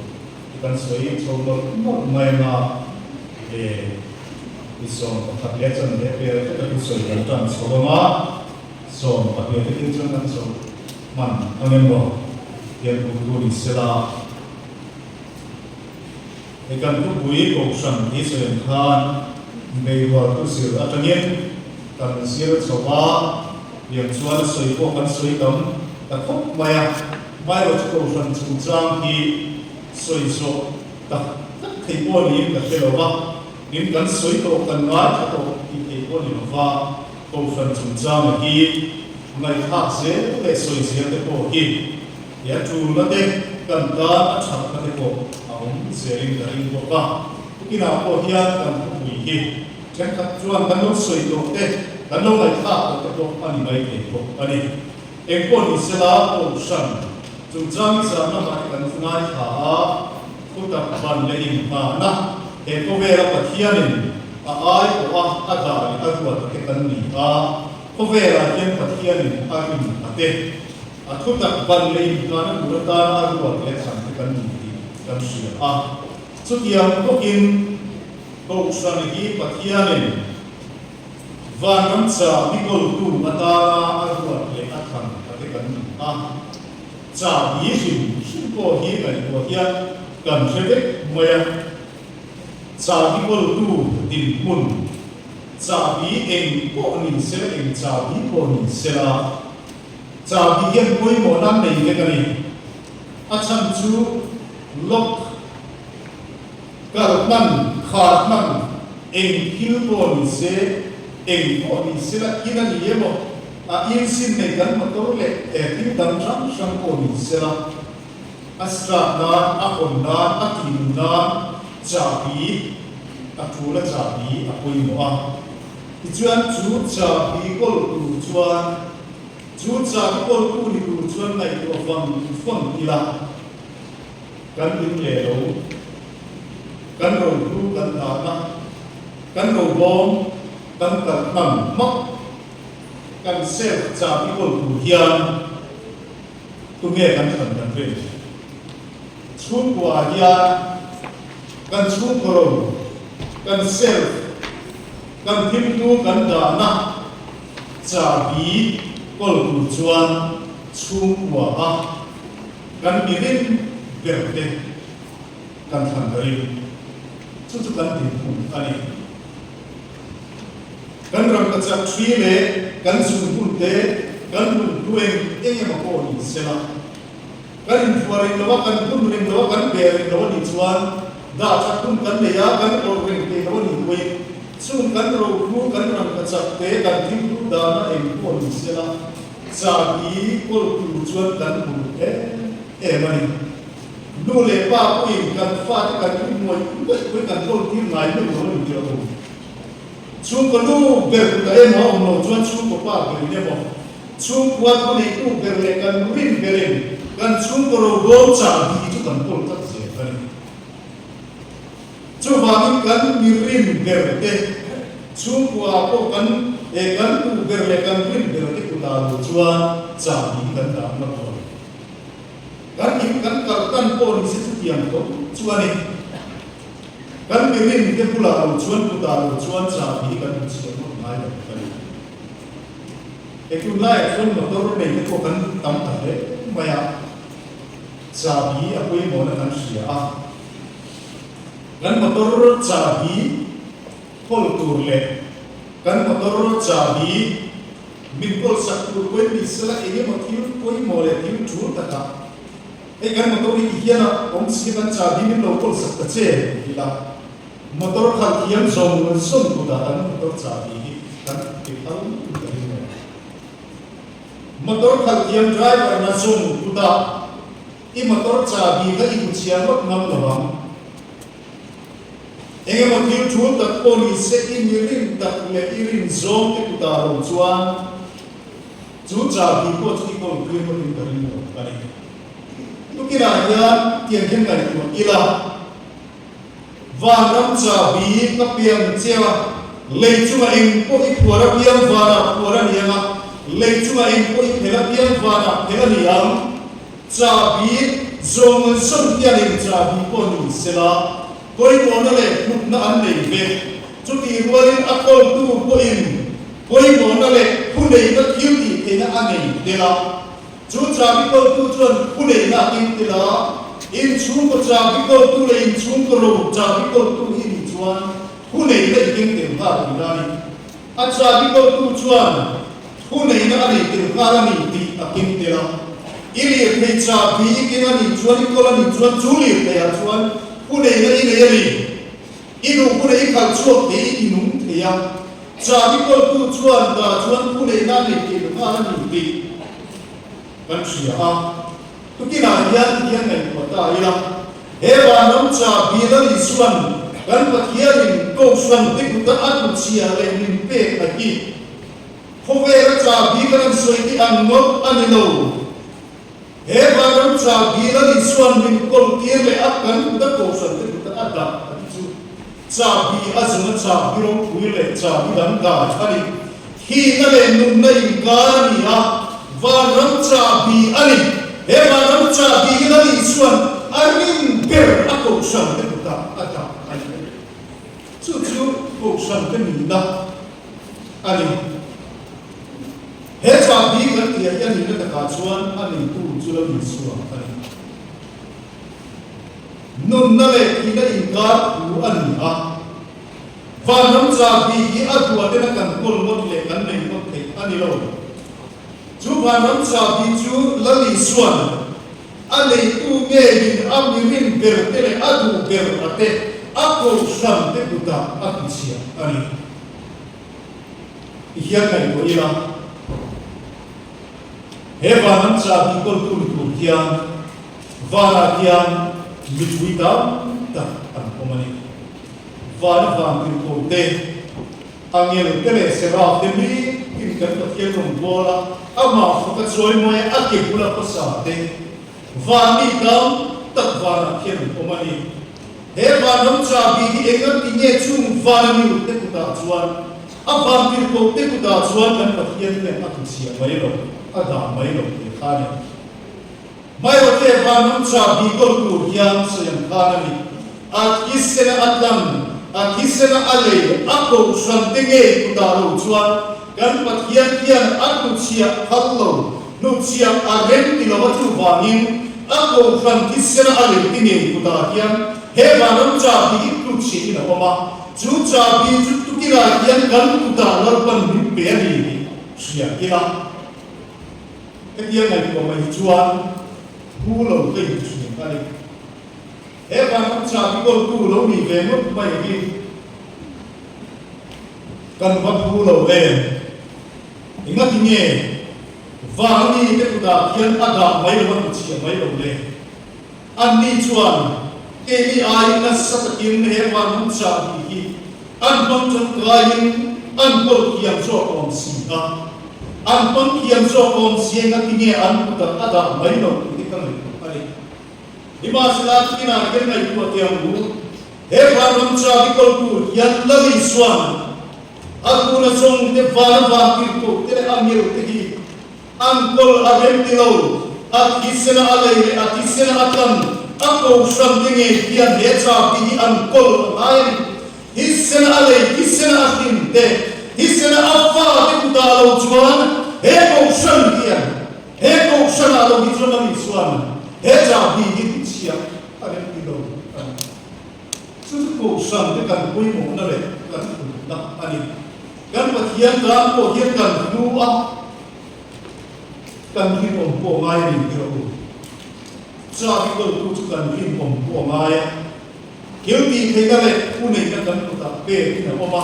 hi kan sawi chho mawlh mawlh mai anga e i 11 leh chanve pel vek a thu sawi kan tan chho anga 12 te thil chuan kan chho hman ang em maw hian thu thu ni sela hei kan thupui kohhran hi sawi ang khan beirual thu zir atangin kan zir chho a piang chuan a sawi pawh kan sawi tam ta khawp mai a. Hmairawh chu kohhran chungchang hi sawi zawh tak tak thei pawh niin ka hre lo va, tin kan sawi tawh kan ngaithla tawh tih thei pawh ni lo va, kohhran chungchanga hi ngaihthlak zel leh sawi zel te pawh hi he a tulna te kan tan a thatna te pawh a awm zelin ka ring bawk a. Tukinah pawh hian kan thupui hi thenkhat chuan kan lo sawi tawh te, kan lo ngaihthlak tawh te pawh a ni mai thei bawk a ni. Engpawh ni sela Kohhran chungchang zan lamah te kan ngaithla a, thutak ban leh inhmahna he khawvela Pathianin a ai pawh a a dah leh a ruat te kan ni a, khawvelah hian Pathianin a rin a te, a thutak ban leh inhmahna tur atana a ruat leh thlan te kan ni tih kan hria a. Chutiang bawkin Kohhran hi Pathianin Vanram chabi kawltu atana a ruat leh a thlan a te kan ni a, chabi hrim hrim pawh hi ngaihtuah hian kan hre vek mai a. Chabi kawltu dinhmun, chabi eng pawh ni sela eng chabi pawh ni sela, chabi hian pawimawhna an nei vek a ni. A chhan chu lock. Kal hman, khar hman, eng thil pawh ni se, eng pawh ni se la in a ni emaw, a in sin nei kan motor leh he thil dang hrang hrang pawh ni se la, a start nan, a hawn nan, a tih nan chahbi a tul a chahbi a pawimawh a. Tichuan chu chahbi kawl tur chuan, chu chahbi kawltu ni tur chuan ngaihtuah vang vang ila. Kan in leh lo, kan rohlu kan dahna, kan robawm kan kalh hman hmak, kan self chabi kawl tur hian tunge kan thlan kan rin? Chhungkua ah hian kan chhungkaw ro, kan self, kan thilhlu kan dahna chabi kawl tur chuan chhungkua ah Kan mi rin ber te kan thlan ka ring. Chu chu kan dinhmun a ni. Kan ram ka chak thli leh kan zunhmun te kan lung hnu eng eng emaw pawh ni sela, kan inphuah reng lo a, kan hun reng lo a, kan be reng lo a nih chuan dah that hun kan nei a, kan awrh reng thei lo a nih pawhin chung kan rohlu, kan ram ka chak te, kan thilhlu dana eng pawh ni sela, Chabi kawl tur chuan kan hmu em em a ni. Nu leh pa pawhin kan fate kan rin ngawih ngawih pawhin kan kawl tir ngai meuh lo a ni tih a awm. Chhungkaw nu ber ta emaw a awm lo chuan chhungkaw pa berin emaw, chhungkua thu neitu ber leh kan rin berin kan chhungkaw robawm chabi chu kan kawl tlat zel a ni. Chuvangin kan mi rin ber te chhungkua pawh kan eh kan duh ber leh kan rin ber te kutah lo chuan chahbi hi kan dah ngawt lo. Kan in kan kal tan pawh ni se chutiang tho chu a ni. Kan mi rin te bulah lo chuan kutah lo chuan chahbi hi kan hmu chhiah ngawt ngai lo ka ni. Hei tunlaiah chuan motor nei te pawh kan tam ta hle mai a, chahbi a pawimawhna kan hria a. Kan motor chahbi kawl tur leh kan motor chahbi min kawl sak tur pawhin ni sela eng emaw thil pawimawh leh thil tul takah hei kan motor hi ti hian a awm si a kan chahbi min lo kawl sak ta che ti ila motor khalh thiam zawng zawng kutah kan motor chahbi hi kan ti phal ta ring lo. Motor khalh thiam driver na zawng kutah I motor chahbi kha i hmu chhiar ngawt ngam lo ang. Eng emaw thil thul tak pawh ni se i mi rin tak leh i rin zawng te kutah lo chuan chu chahbi pawh chu i kawl tir ngawtin ka ring lo a ni. Tukinah hian tiang hian ngaihtuah ila, Vanram chahbi ka piang che a, lei chungah eng pawh i phuar apiang vanah phuar a ni ang a, lei chungah eng pawh i phel apiang vanah phel a ni ang. Chahbi zawng zawng hian eng chahbi pawh ni sela, pawimawhna leh hlutna an nei vek. Chutih rualin a kawltu pawhin pawimawhna leh thuneihna thil tih theihna a nei tel a. Chu chahbi kawltu chuan thuneihna a keng tel a, inchhungkaw chahbi kawltu leh inchhungkaw ro chahbi kawltu hi nih chuan thuneihna i keng tel nghal tih a ni. A chahbi kawltu chuan Thuneihna a nei tel nghal a ni tih a keng tel a. I lirthei chahbi i keng a nih chuan, i kawl a nih chuan chu lirtheiah chuan thuneihna i nei a ni. I duh hunah i khalh chhuak thei, i tinung thei a. Chahbi kawltu chuan dah chuan thuneihna a nei tel nghal a ni tih kan hria a. Tukinah hian tihian ngaihtuah ta ila, he vanram chahbi la ni chuan kan Pathianin Kohhran te kuta a hnuchhiah leh min pek a hi. Khawvela chahbi kan an sawi tih ang ngawt a ni lo. He vanram chahbi la ni chuan min kawl tir leh a kan kuta kohhran te kuta a dah a ti chu chahbi a zung a chahbi ropui leh chahbi dang dai a ni. Thihna leh nunna inkar a ni a, vanram chahbi a ni. He vanram chahbi hi la ni chuan a rin ber a kohhran te kuta a dah a ni. Chu chu kohhran te nihna a ni. He chahbi kan tih ah hian nihna takah chuan a neitu chu lo insuam a ni. Nunna leh thihna inkar thu a ni a, vanram chahbi hi a duatena kan kawl ngawt leh kan nei ngawt theih a ni lo. Chu vanram chahbi chu Lal Isuan A neitu ngeiin a mirin ber te leh a duh ber a te a kohhran te kutah a tichhiah a ni. Ti hian ngaihtuah ila, he vanram chahbi kawltu ni tur hian vanah hian mipui tam tak an awm a ni. Vana vantirhkoh te, Angel te leh Seraf te mitin kan Pathian rawn bual a, amah faka chawimawi a ke bula khawsa te, van mi tam tak vanah khian an awm a ni. He vanram chahbi hi eng an ti nge chung van a miut te kutah chuan, a vantirhkoh te kutah chuan kan Pathian hian a tuchhiah mai lo, a dah mai lo tih kha a ni. Hmaiawte vanram chahbi kawl tur hian sawi ang khan a ni. A thisena a tlang, a thisena a lei, a kohhran te ngei kutah lo chuan kan Pathian hian a hnuchhiah phal lo, hnuchhiah a rem ti lo a chuvangin a kohhran thisena a lei te ngei kutah hian he vanram chahbi hi hnuchhiahin a awm a, chu chahbi chu tukinah hian kan kutah Lalpan min pe a ni tih hria ila. Hetiang ngaihtuah mai hi chuan thu lo ka in thin a ni. He vanram chahbi kawltu lo ni ve ngawt mai hi kan va thu lo em? Engati nge vangni te kutah khian a dah mai lo a hnuchhiah mai lo le? Anni chuan keini aiin nasa takin he vanram chahbi hi an hmang tangkaiin an kawl thiam zawk awm si a. An hmang thiam zawk awm si engati nge an kutah a dah mai lo tih hi ka ngaihtuah a ni. Nimahsela tukinah hian ngaihtuah teh ang u, he vanram chahbi kawltu hian Lal Isuan a tuna zawng te vana vantirhkoh te leh a ngel te hi An kawl a rem ti lo, a thisena a lei leh a thisena a tlan, a kohhran te ngei hian he chahbi hi an kawl a ngai a ni. Thisena a lei, thisena a hlim te, thisena a fa te kutah lo chuan he kohhran hian, he kohhranah lo hi chuan a ni chuan he chahbi hi chhiah a rem ti lo a ni. Chu chu Kohhran te kan pawimawhna leh kan hlutna a ni. Kan Pathian tan pawh hian kan hlu a, kan rinawm pawh ngai a ni ti rawh u. Chabi kawltu chu kan rinawm pawh a ngai a, thil tih theihna leh thuneihna kan kutah pekin a awm a.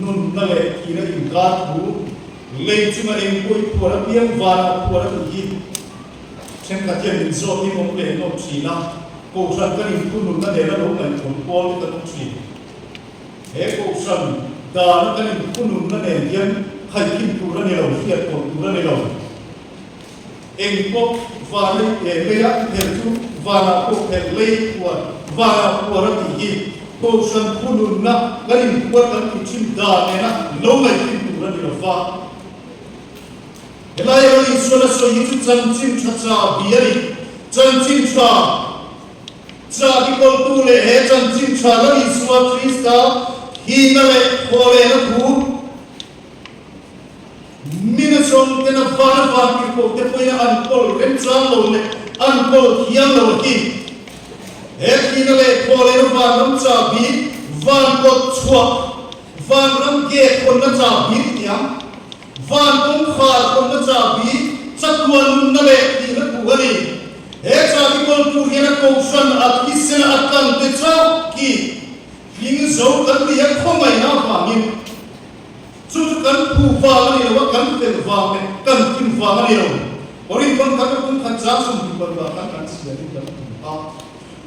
Nunna leh thihna inkar thu lei chunga eng pawh i phuar apiang vanah phuar a tih hi thenkhat hian min zawt in awm leh an awm thin a, Kohhran kan inthununna nena lo ngaihtuah pawl te kan awm thin. He Kohhran dana kan inthununna nen hian khaikhin tur a ni lo, hriat pawlh tur a ni lo. Eng pawh vana i leia i phelh chu vanah pawh phelh lei phuar, vanah phuar a tih hi Kohhran thununna kan inphuar kan tih thin dan nena lo ngaihthim tur a ni lo va. Helai a Isuan a sawi hi chu chanchin tha cha bi a ni. Chanchin tha cha bi kawltu leh he chanchin tha Lal Isua Krista hina leh thawhlehna thu, Mina chawng tena van a van tir pawh te pawhin an kawl remchang lo leh an kawl thiang lo a hi. He thihna leh thaw lehna vanram chahbi, van kawt chhuak, vanram gate hawnna chahbi tiang, van kawngkhar hawnna chahbi, chatuan nunna leh thihna thu a ni. He chahbi kawl tur hian a kohhran a thisena a tlan te chauh khi hling zo kan ni a khawngaihna avangin. Chu chu kan phu vang a ni lo a, kan fel vang leh kan kim vang a ni lo. Korinthon khat a kum khat chang 20 parukah khan kan chhiar in kan hmu a.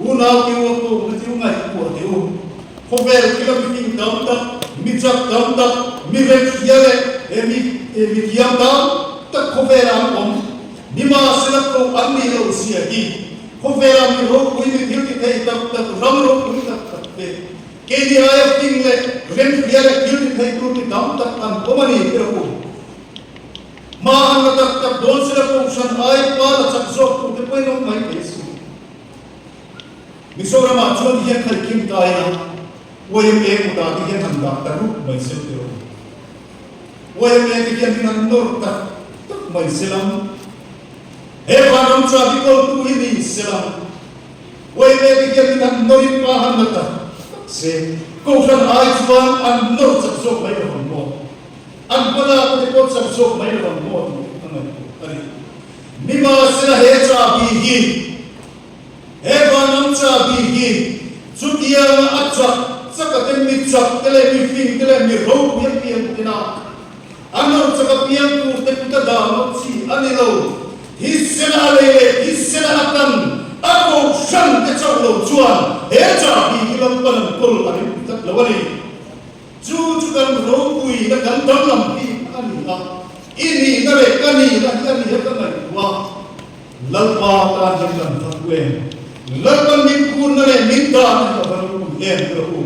Unau tiu a kohna tiu ngaihtuah teh u. Khawvel thila mi fing tam tak, mi chak tam tak, mi remhria leh he mi mi thiam tam tak khawvelah an awm. Nimahsela koh an nih loh zia hi khawvela mi ropui mi thil ti thei tak tak, ram ropui tak tak te Keini aia fing leh remhria leh thil ti thei tur mi tam tak an awm a ni ti rawh u. Hma an la tak tak dawn sila Kohhran aia pa la chak zawk tur te pawhin awm mai thei si. Mizoramah chuan ti hian khaihkim ta ila YMA kutah te hian han dah ta rup mai sel ti rawh u. YMA te hian min han nawr tak tak mai selam. He vanram chabi kawltu hi ni selam. YMA te hian min han nawrin pa han la tak tak se, Kohhran ai chuan an nawr chak zawk mai lo ang maw? An hmalak te pawh chak zawk mai lo ang maw tih a ngaihtuah a ni. Nimahsela he chahbi hi, he vanram chahbi hi chutianga a chak chak a te mi chak te leh mi fing te leh mi ropui apiang tena a nawr chak apiang tur te kut a dah ngawt chi a ni lo. Hisena a lei leh hisena a tan a kohhran te chauh lo chuan he chahbi hi Lalpan an kawl a ring tlat lo a ni. Chu chu kan ropuina kan danglam bik a ni a, i nihna leh ka nihna hi a ni a ka ngaihtuah a, Lalpa tan hian kan va thu em? Lalpan min kunna leh min dahna hi a va ropui em ti rawh u.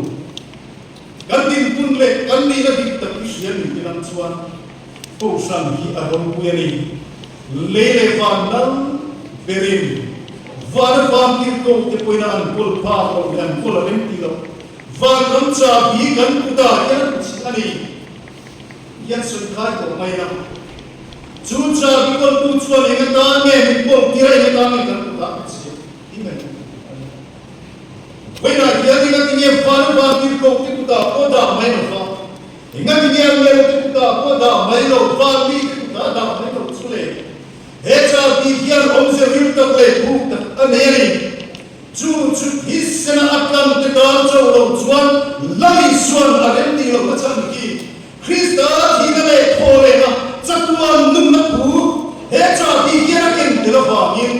Kan dinhmun leh kan nihna dik tak i hria ni ti lang chuan kohhran hi a ropui a ni. Lei leh van lal berin vana van tirh ko te pawhin an kawl phak lo leh an kawl a rem ti lo. Van ram chahbi kan kutah hian a chhi a ni hian sawi khai tawh mai a. Chu chahbi kawltu chuan eng atan nge min kawl tir a, eng atan nge kan kutah a chhi ti mai a ni. Vawiinah hian engatinge van van tirh ko te kutah pawh dah mai lo va? Engatinge a mialo te kutah pawh dah mai lo, van mi te kutah dah mai lo chu le? He chahbi hian awmze ril tak leh buk tak a nei a ni. Chu chu thisena a tlan te tan chauh lo chuan Lal Isuan a rem tih lohna chhan hi Krista thihna leh thaw lehna chatuan nunna thu he chahbi hian a ken tel avangin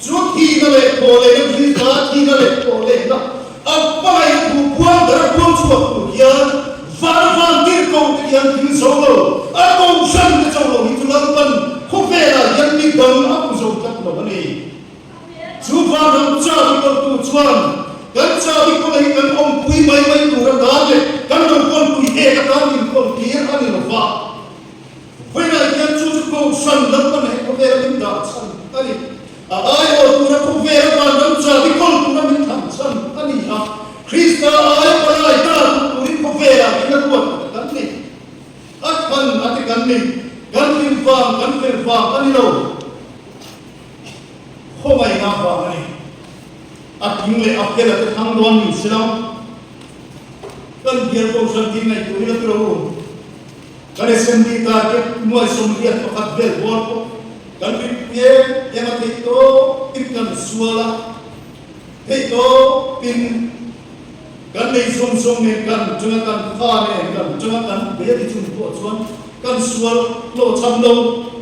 chu thihna leh thaw lehna Krista thihna leh thaw lehna A hmangaihna thu puang ber a puang chhuak tur hian van van tir ko te hian thil zo lo, a kohhran te cho lo hi chu Lalpan khawvelah hian mi dang a hmu zo tlat lo a ni. Chu vanram chabi kawltu chuan kan chabi kawla hi kan awmpui mai mai tur atan leh kan lo kawlpui ek atan min kawltir a ni lo va. Vawiinah hian chu chu kohhran Lalpan he khawvela min dah chhan a ni. A aiawh tura khawvela vanram chabi kawl tura min thlan chhan a ni a. Krista aia palai ta duh turin khawvelah min a ruat a ti kan ni. A thlan a ti kan ni. Kan hlim vang, kan fel vang a ni lo. Khawngaihna vang a ni. A tling leh a fel a te thlang dawn ni silo. Kan bial kohhran tih ngaihtuah ila tiro u. Kan assembly target nuai 81 vel bawr pawh kan rit em em a theih tawp in kan sual a, theih tawp in kan nei zawng zawng nen kan chunga kan fa nen kan chunga kan be ti chung pawh chuan kan sual hlawhchham lo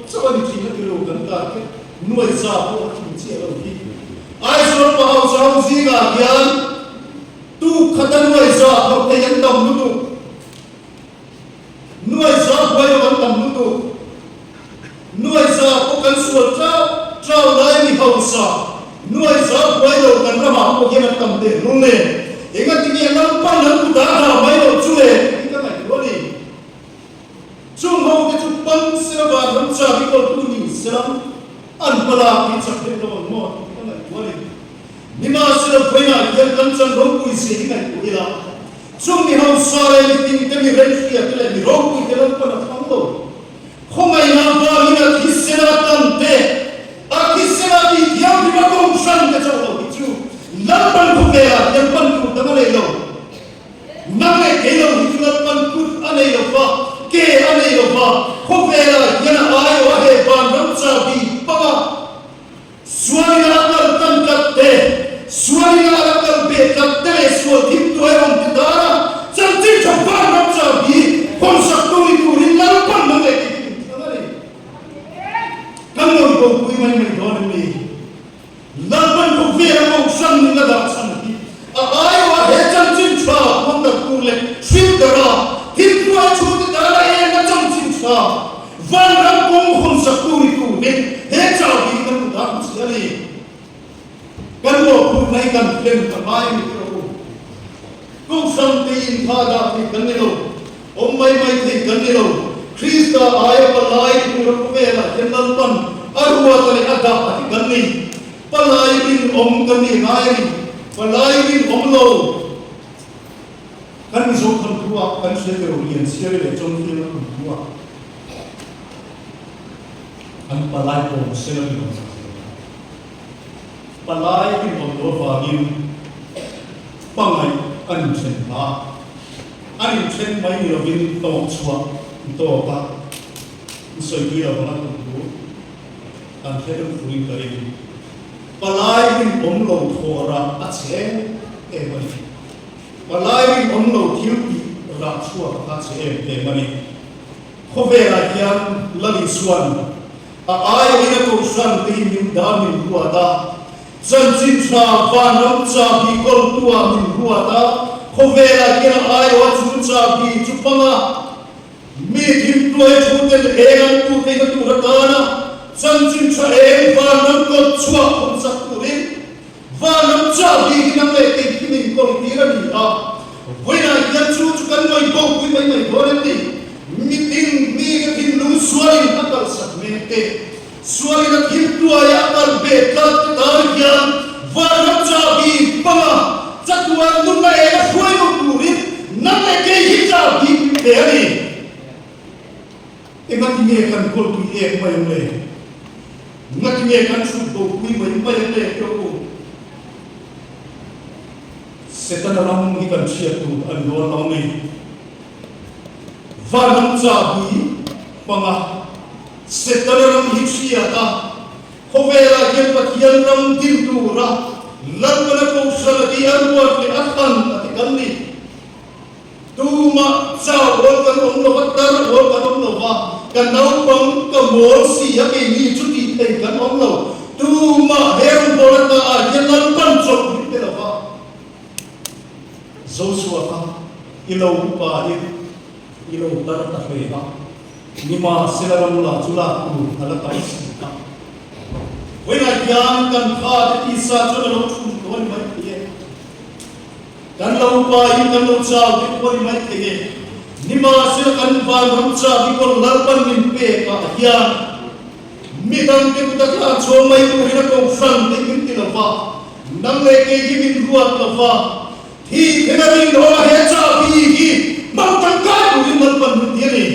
chauh a ni thin a tiro kan target nuai za pawh a tling chiah lo hi. Aizawl pa hausa ho zingah hian tuk khata nuai za phawrh thei an tam lutuk. Nuai za buai lo an tam lutuk. Nuai za pawh kan sual trau trau lai mi hausa nuai za buai lo kan ramah pawh hian an tam teh hlul nen. Engatinge Lalpan an kut ah dah mai loh chu le tih ka ngaihtuah a ni. Chung ho te chu pan sela van ram chak i kawltu ni sela an hmalak hi chak deuh lo ang maw tih ka ngaihtuah a ni. Nimahsela vawiinah hian kan chan ropui zia hi ngaihtuah ila, chung mi hausa leh mi tinte, mi remhria te leh mi ropui te Lalpan a thlang lo. Khawngaihna vangin a thisena tam te, a thisena tih thianghlim a kohhran te chauh lo hi chu Lalpan khawvelah hian pan tur dang a nei lo. Nang leh kei lo hi chu Lalpan kut a nei lo va, ke a nei lo va, khawvelah hian a aiawh a he vanram chahbi panga Sualina a kal tan tlat te, sualina a la kal ve tlat te leh sual thim tuai awm te dara chanchin tha van ram char hi hawnsak tu ni turin Lalpan nang leh kei hi min thlang a ni. Kan ngawi bo pui mai mai dawn em ni? Lalpan khawvel a kohhran min la dah chhan hi a aiawh a he chanchin tha puan darh tur leh hrilh dara thim tuai thu te dara eng a chanchin tha Vanram kawng hawnsak tu ni tur hi he chau hi kan hmu dan chi a ni. Kan mawhphurhna hi kan hlen ta ngai a ni tih rawh u. Kohhran te in tha dah thei kan ni lo, awm mai mai thei kan ni lo. Krista aia palai ni tura khawvelah hian Lalpan a ruata leh a dah a ti kan ni. Palai rinawm kan ni ngai a ni. Palai rinawm lo. Kan Mizo thawnthu-ah kan hria teh Lian Chhiari leh Chawngfianga thawnthu-ah an palai kawm sen a rinawm sak zel a. Palai rinawm loh avangin pangaih an inthen hna a, an inthen mai ni lovin tawk chhuah an tawk a, an sawipui lo vang a thawnthu kan hre deuh furin ka ring. Palai rinawm lo thawh rah a che em a ni. Palai rinawm lo thil tih rah chhuak a che em em a ni. Khawvelah hian Lal Isuan a aiawhin a kohhran te hi min dah min ruat a, chanchin tha vanram chahbi kawltu-ah min ruat a, khawvelah hian a aiawha chu chahbi chu hmang a, mi thimtuai thu ten eng an tu theihna tur atana chanchin tha eng vanram kawt chhuak hawnsak turin Vanram chahbi hi nang leh kei khi min kawl tir a ni a, vawiinah hian chu chu kan ngawi bo pui mai mai dawn em ni? Mitin mi ka thinlung sualin a kalsak mek te, sualin a thil tuaia a kal ve tlat te tan hian vanram chahbi panga chatuan nunna eng a hruai lo turin nang leh kei hi chahbi min pe a ni. Engatinge kan kawl tui ek mai ang le? Ngatinge kan chhut bo pui mai mai ang le tih u? Setana ram hi kan hriat tur a ni dawn lo ni. Vanram chahbi hmanga Setana ram hi hriat a, khawvelah hian Pathian ram din tura Lalpana Kohhran a tih a ruat leh a thlan a ti kan ni. Tumah chau awl kan awm lo va, tar awl kan awm lo va, ka naupang ka mawl si a keini chu tih thei kan awm lo. Tumah he rawngbâwl ata ah hian Lalpan chawlh min pe lo va. Joshua kha i lo upa in i lo tar ta hle a, nimahsela ram lah chu lak tur a la tam si a. Vawiinah hian kan fate tisa chuan a lo thum tawh a ni maithei e. Kan lo upa in kan lo chau te pawh a ni mai thei e. Nimahsela kan vanram chak i kawn Lalpan min pek ah hian midang te kut a tla chhuang mai turin a kohhran te min ti lo va, nang leh kei hi min ruat lo va, thi thena rinawm a he chahbi hi hmang tangkai turin Lalpan min ti a ni.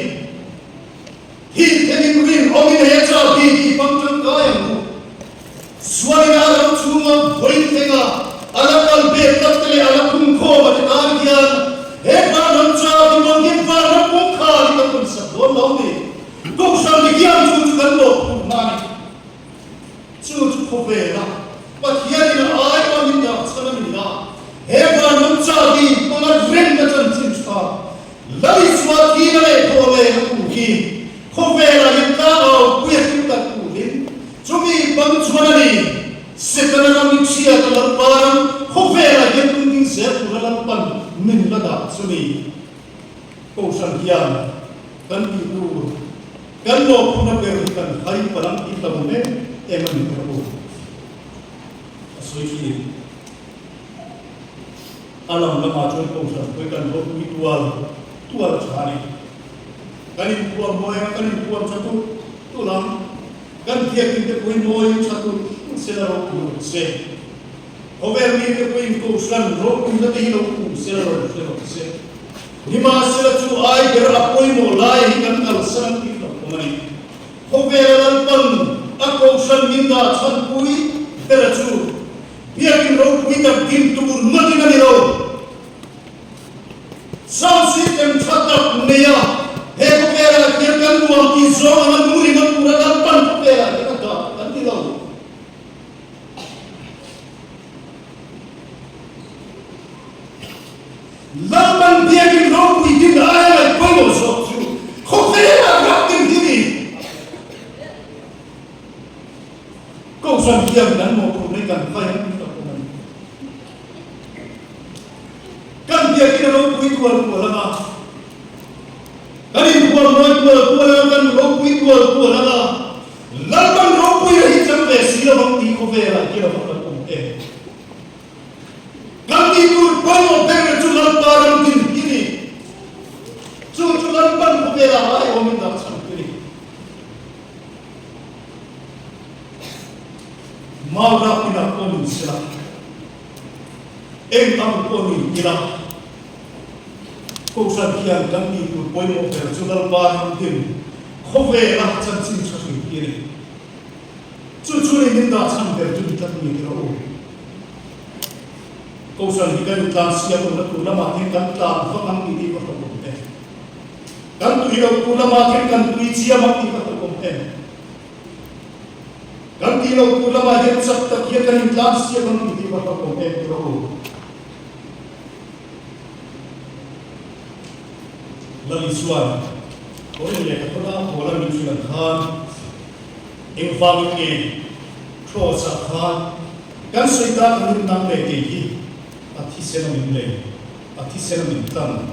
Thi thenin rinawmin he chahbi hi hmang tangkai ang u. Sualina ram chhunga vawi thenga. A la kal ve tlat te leh a la khung khawm a ti tan hian he vanram cha ti mang hian vanram kawngkhar hi kan rawn sak dawn lo ni. Kohhran hi hian chu chu kan lawmphur hna a ni. Chu chu khawvela Pathianin a ai a min dah chhan a ni a, he vanram cha ti hmanga remna chanchin tha Lalisua thina leh thaw leh a thu hi khawvelah hian tlangau puia hlim tak turin chumi bang chuan a ni. Setana ram i chhiat a Lalpa ram khawvelah hian tunding zel tura Lalpan min la dah chu ni. Kohhran hian kan tih tur kan lawmphuna ber hi kan hai palang tih ta mu em em a ni ka pu. A sawi thin. A lam lamah chuan Kohhran pawh hi kan ropui tual tual a tha a ni. Kan inpuam mawi ang a, kan inpuam tha tulh tulh ang. Kan biakinn te pawh hi mawi tha tulh tulh se la ropui rawh se. Khawvel mite pawhin Kohhran ropuina te hi lo kum se la rawn hre rawh se. Nimahsela chu ai ber a pawimawh lai hi kan kalsan ang tih hlauhawm a ni. Khawvela Lalpan a Kohhran min dah chhanpui bera chu Biakin ropui tak din tur ngawtin a ni lo. Sound system tha tak neia he khawvelah hian kan nuam tih zawng anga nu ringawt tura Lalpan khawvelah hian a dah kan ti lo. Lalpan biakin ropui din aia ngaih pawimawh zawk chu khawvelah rak din hi ni. Kohhran hian kan mawhphurhna hi kan vai ang tih tak awm a ni. Kan biakin a ropui tual tual ang a, kan inhuam mawi tual tual ang a, kan ropui tual tual ang a, Lalpan ropui a hi chang ve si lo ang tih khawvelah hian a va kan awm em? Kan tih tur pawimawh ber chu Lalpa ram din hi ni. Chu chu Lalpan khawvelah ai awmin dah chhan hi ni. Mau rak inah pawh ni sela, eng ang pawh ni ila, Kohhran hian kan tih tur pawimawh ber chu Lalpa ram din khawvela chanchin tha hrim hi a ni. Chu chu ni min dah chhan ber chu ni tlat ni tih rawh u. Kohhran hi kan intlan siam lohna tur lamah hian kan tlan vak ang tih hi ka hlauhawm e. Kan tui loh tur lamah hian kan tui chiam ang tih ka hlauhawm e. Kan tih loh tur lamah hian chak tak hian kan intlan siam ang tih hi va hlauhawm em tih rawh u. Lali chuan Kawrin lehkha thawn a pawl a min hrilh ang khan engvangin nge Cross ah khan kan sawi tak ang in nang leh kei hi a thisen a min lei, a thisen a min tlang.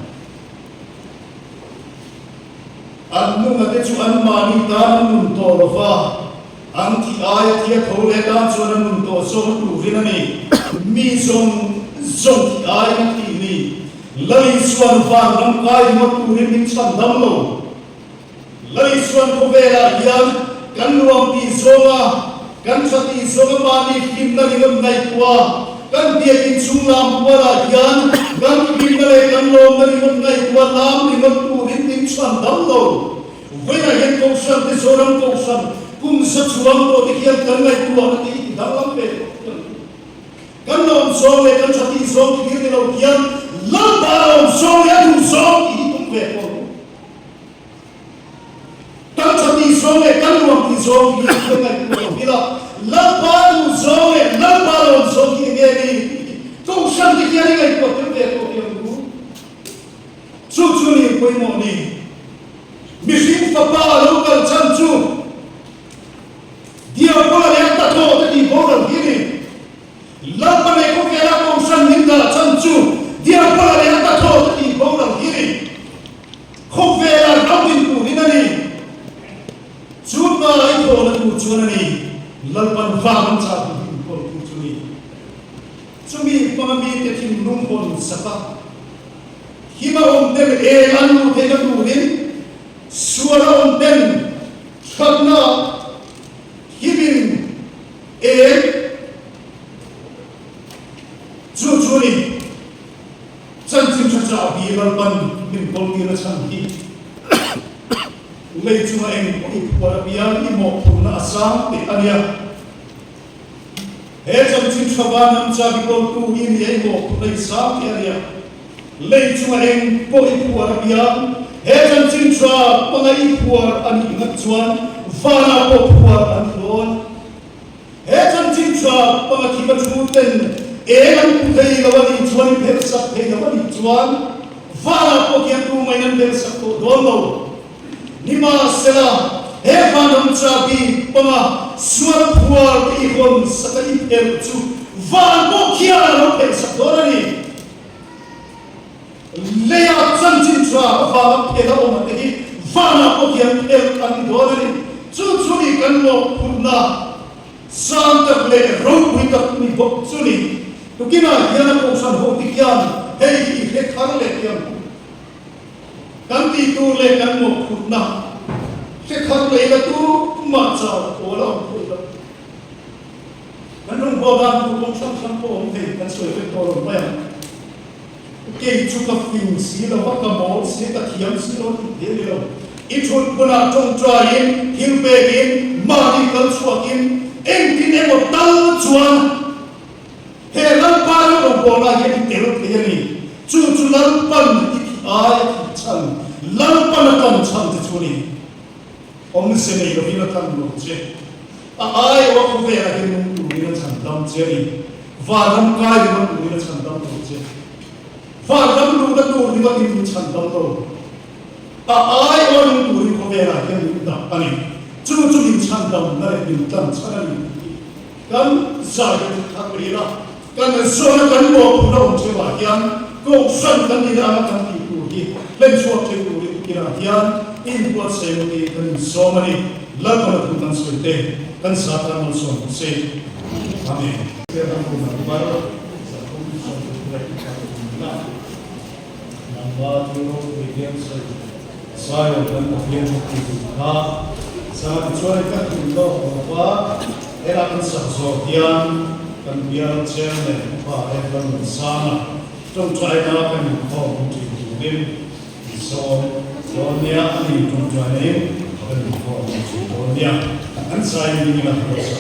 An nunga te chu anmahni tan an nun tawh lo va, an thi aia thi a tho leh tan chuan an nun tawh zawng a turin a ni. Mi zawng zawng thi aiin a thih ni. Lal Isuan van ram kai ringawt turin min chhan dam lo. Lal Isuan khawvelah hian kan nuam tih zawnga, kan tha tih zawnga mahni hlimna ringawt ngaihtuah, kan biakinn chhung lam kualah hian kan hlimna leh kan lawmna ringawt ngaihtuah lam ringawt turin min chhan dam lo. Vawiinah hian Kohhran te Zoram Kohhran kum za chuang pawh te hian kan ngaihtuahna te i ti danglam ve tawh hian a ni. Kan lawm zawng leh kan tha tih zawng thlir ni lo hian Lalpa lawm zawng leh a duh zawng tih hi tum ve tawh ang u. Kan tha tih zawng leh kan nuam tih zawng hi kan ngaihtuah lo ila, Lalpa duh zawng leh Lalpa lawm zawng hi enge ni tih hi Kohhran te hian i ngaihtuah tel ve tawh tih ang u. Chu chu ni pawimawh ni. Mihring fapa lo kal chhan chu Diabola leh a hnathawh te tih boral hi a ni. Lalpa leh khawvela Kohhran min dah chhan chu Diabola leh a hnathawh te tih boral hi a ni. Khawvela ram in turin a ni. Chu hna i thawhna tur chuan a ni. Lalpan vang an chah duh hi inkawl tur chu ni. Chumi hmanga mite thinlung hawn sak a, him a awm ten eng an luh theihna turin sual a awm ten thatna himin eng chu chu ni. Chanchin tha chah hi Lalpan min kawltir a chhan hi lei chunga eng pawh i phuar apiang i mawhphurhna a sang teh a nia. He chanchin tha vanram chabi kawltu i ni ei mawh lei sang tih a nia. Lei chunga eng pawh i phuar apiang, he chanchin tha panga i phuar a nih ngat chuan vanah pawh phuar an ni dawn. He chanchin tha panga khi ka thu ten eng an pu thei lo a nih chuan i phelh sak thei lo a nih chuan vanah pawh khian tumah in an phelh sak tawh dawn lo. Nimahsela, he vanram chabi panga sual phuar te i hawn sak a i phelh chu van pawh khian a lo phelh sak dawn a ni. Leia chanchin tha avanga phelh a awm a te hi vanah pawh hian phelh an ni dawn a ni. Chu chu ni kan mawhphurhna sang tak leh ropui tak ni bawk chu ni. Tukinah hian a kohhran ho te hian hei hi i hre thar leh tih ang. Kan tih tur leh kan mawhphurhna hre thar leh ila tumah chau pawl a awm thei lo. Kan rawngbâwl dan tur kawng hrang hrang pawh awm thei kan sawi vek tawh lo mai ang. Kei chu ka fing si lo va, ka mawl si, ka thiam si lo tih thei a ni lo. I thut hmunah tawngtaiin, thil pekin, mahni kal chhuakin, engtin emaw tal chuan he Lalpa ram rawngbâwlna hian i tel thei a ni. Chu chu Lalpan i thih ai a thih chhan, Lalpan a tlan chhan che chu a ni. Awmze nei lovin a tlan lo che. A aiawh a khawvelah hian nung turin a chhan dam che a ni. Vanram kai ringawt turin a chhan dam lo che. Vanram luhna tur ringawtin min chhan dam lo. A aiawh a nung turin khawvelah hian min dah a ni. Chu chu min chhan damna leh min tlan chhan a ni tih hi kan zai hi thar leh ila. Kan zawna kan mawhphurhna awm theuhah hian kohhran kan nihna anga kan tih tur hi hlen chhuak thei turin inah hian inbuatsaih emaw tiin kan insawm a ni. Lalpan a thu kan sawi te kan zata malsawm bawk se. Amen. Serham Number 363 Nangma thil ropui hian sawi Zion kan Pathian thawktu tur kha zan chuan ka tum lawk lawk a, helai kan sak zawh hian kan bial chairman upa Evan Nunsanga tawngtaina kan inkhawm hun thin turin min sawm dawn nia, a ni tawngtaina in kan inkhawm hun thin dawn nia, an zai ding ila hmasa.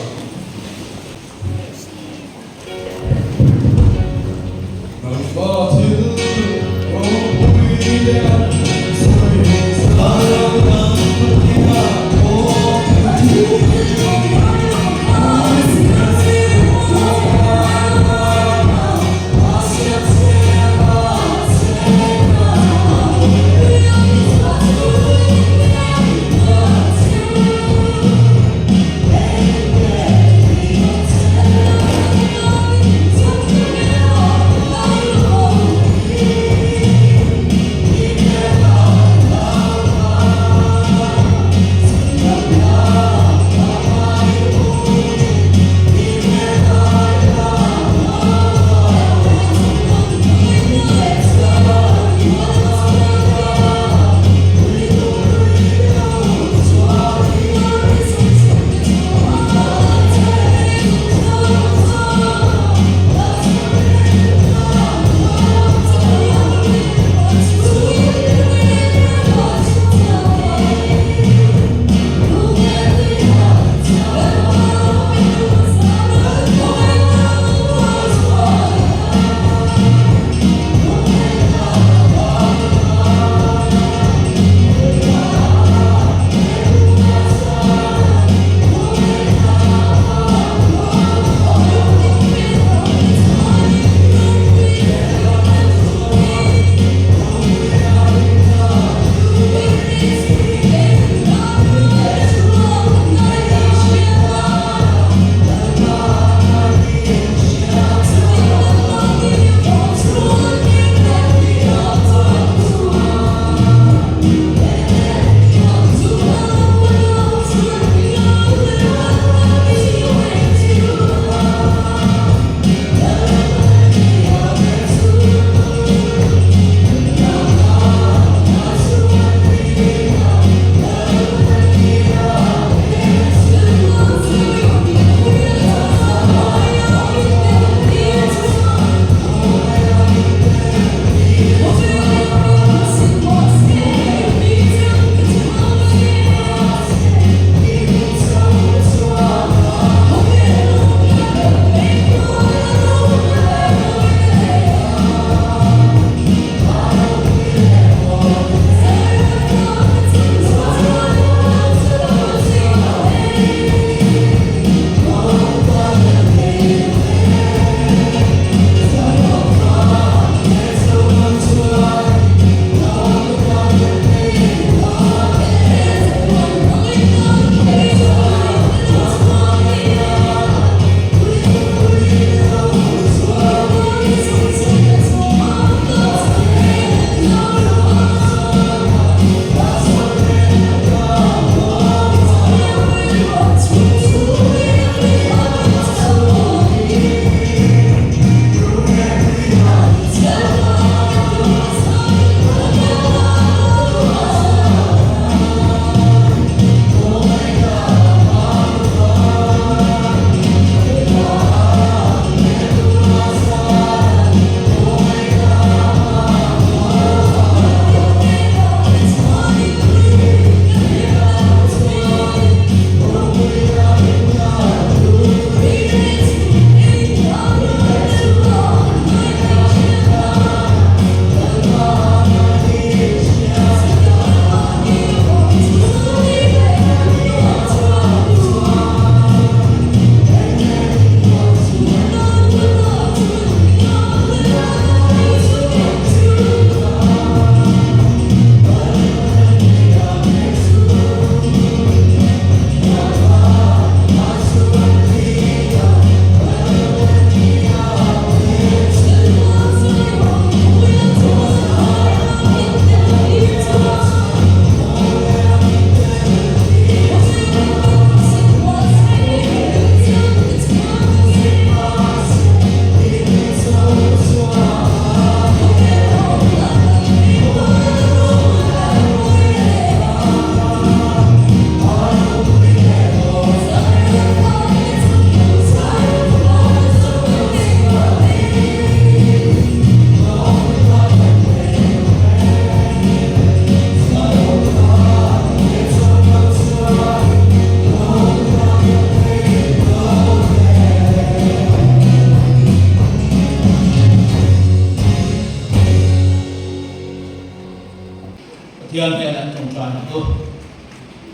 Pathian hnenah an tawngtai ang u.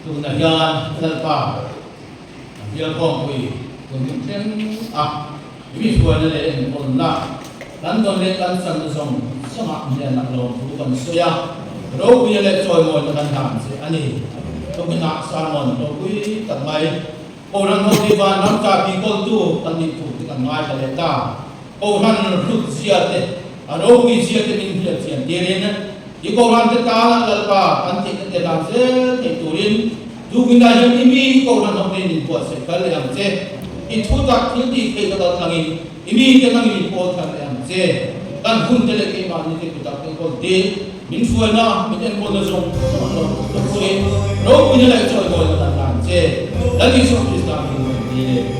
Tunah hian Lalpa a bial khawmpui tun hun thleng a, mi hruaina leh enkawlna kan dawn leh kan channa zawng zawngah hnenah lawmthu kan sawi a, ropuia leh chawimawina kan hlan che a ni. Tukinah sermon ropui tak mai Kohhran ho hi van ram chapi kawltu kan nih thu te kan ngaithla leh ta. Kohhran hlut zia te, a ropui zia te min hriat chian tirin i Kohhran te tana Lalpa kan theihna te hlan zel theih turin tukinah hian i mi i Kohhran ho te in inbuatsaih kal leh ang che. I thu tak thil tih theihna kal tlangin i mi te nangin in pawl thar leh ang che. Kan hun te leh keimahni te kutak te kawl te min hruaina, min enkawlna zawng zawng an lo tuk tak sawi. Ropuina leh chawimawina kan hlan che. Lal Isua Krista hming kan ti e.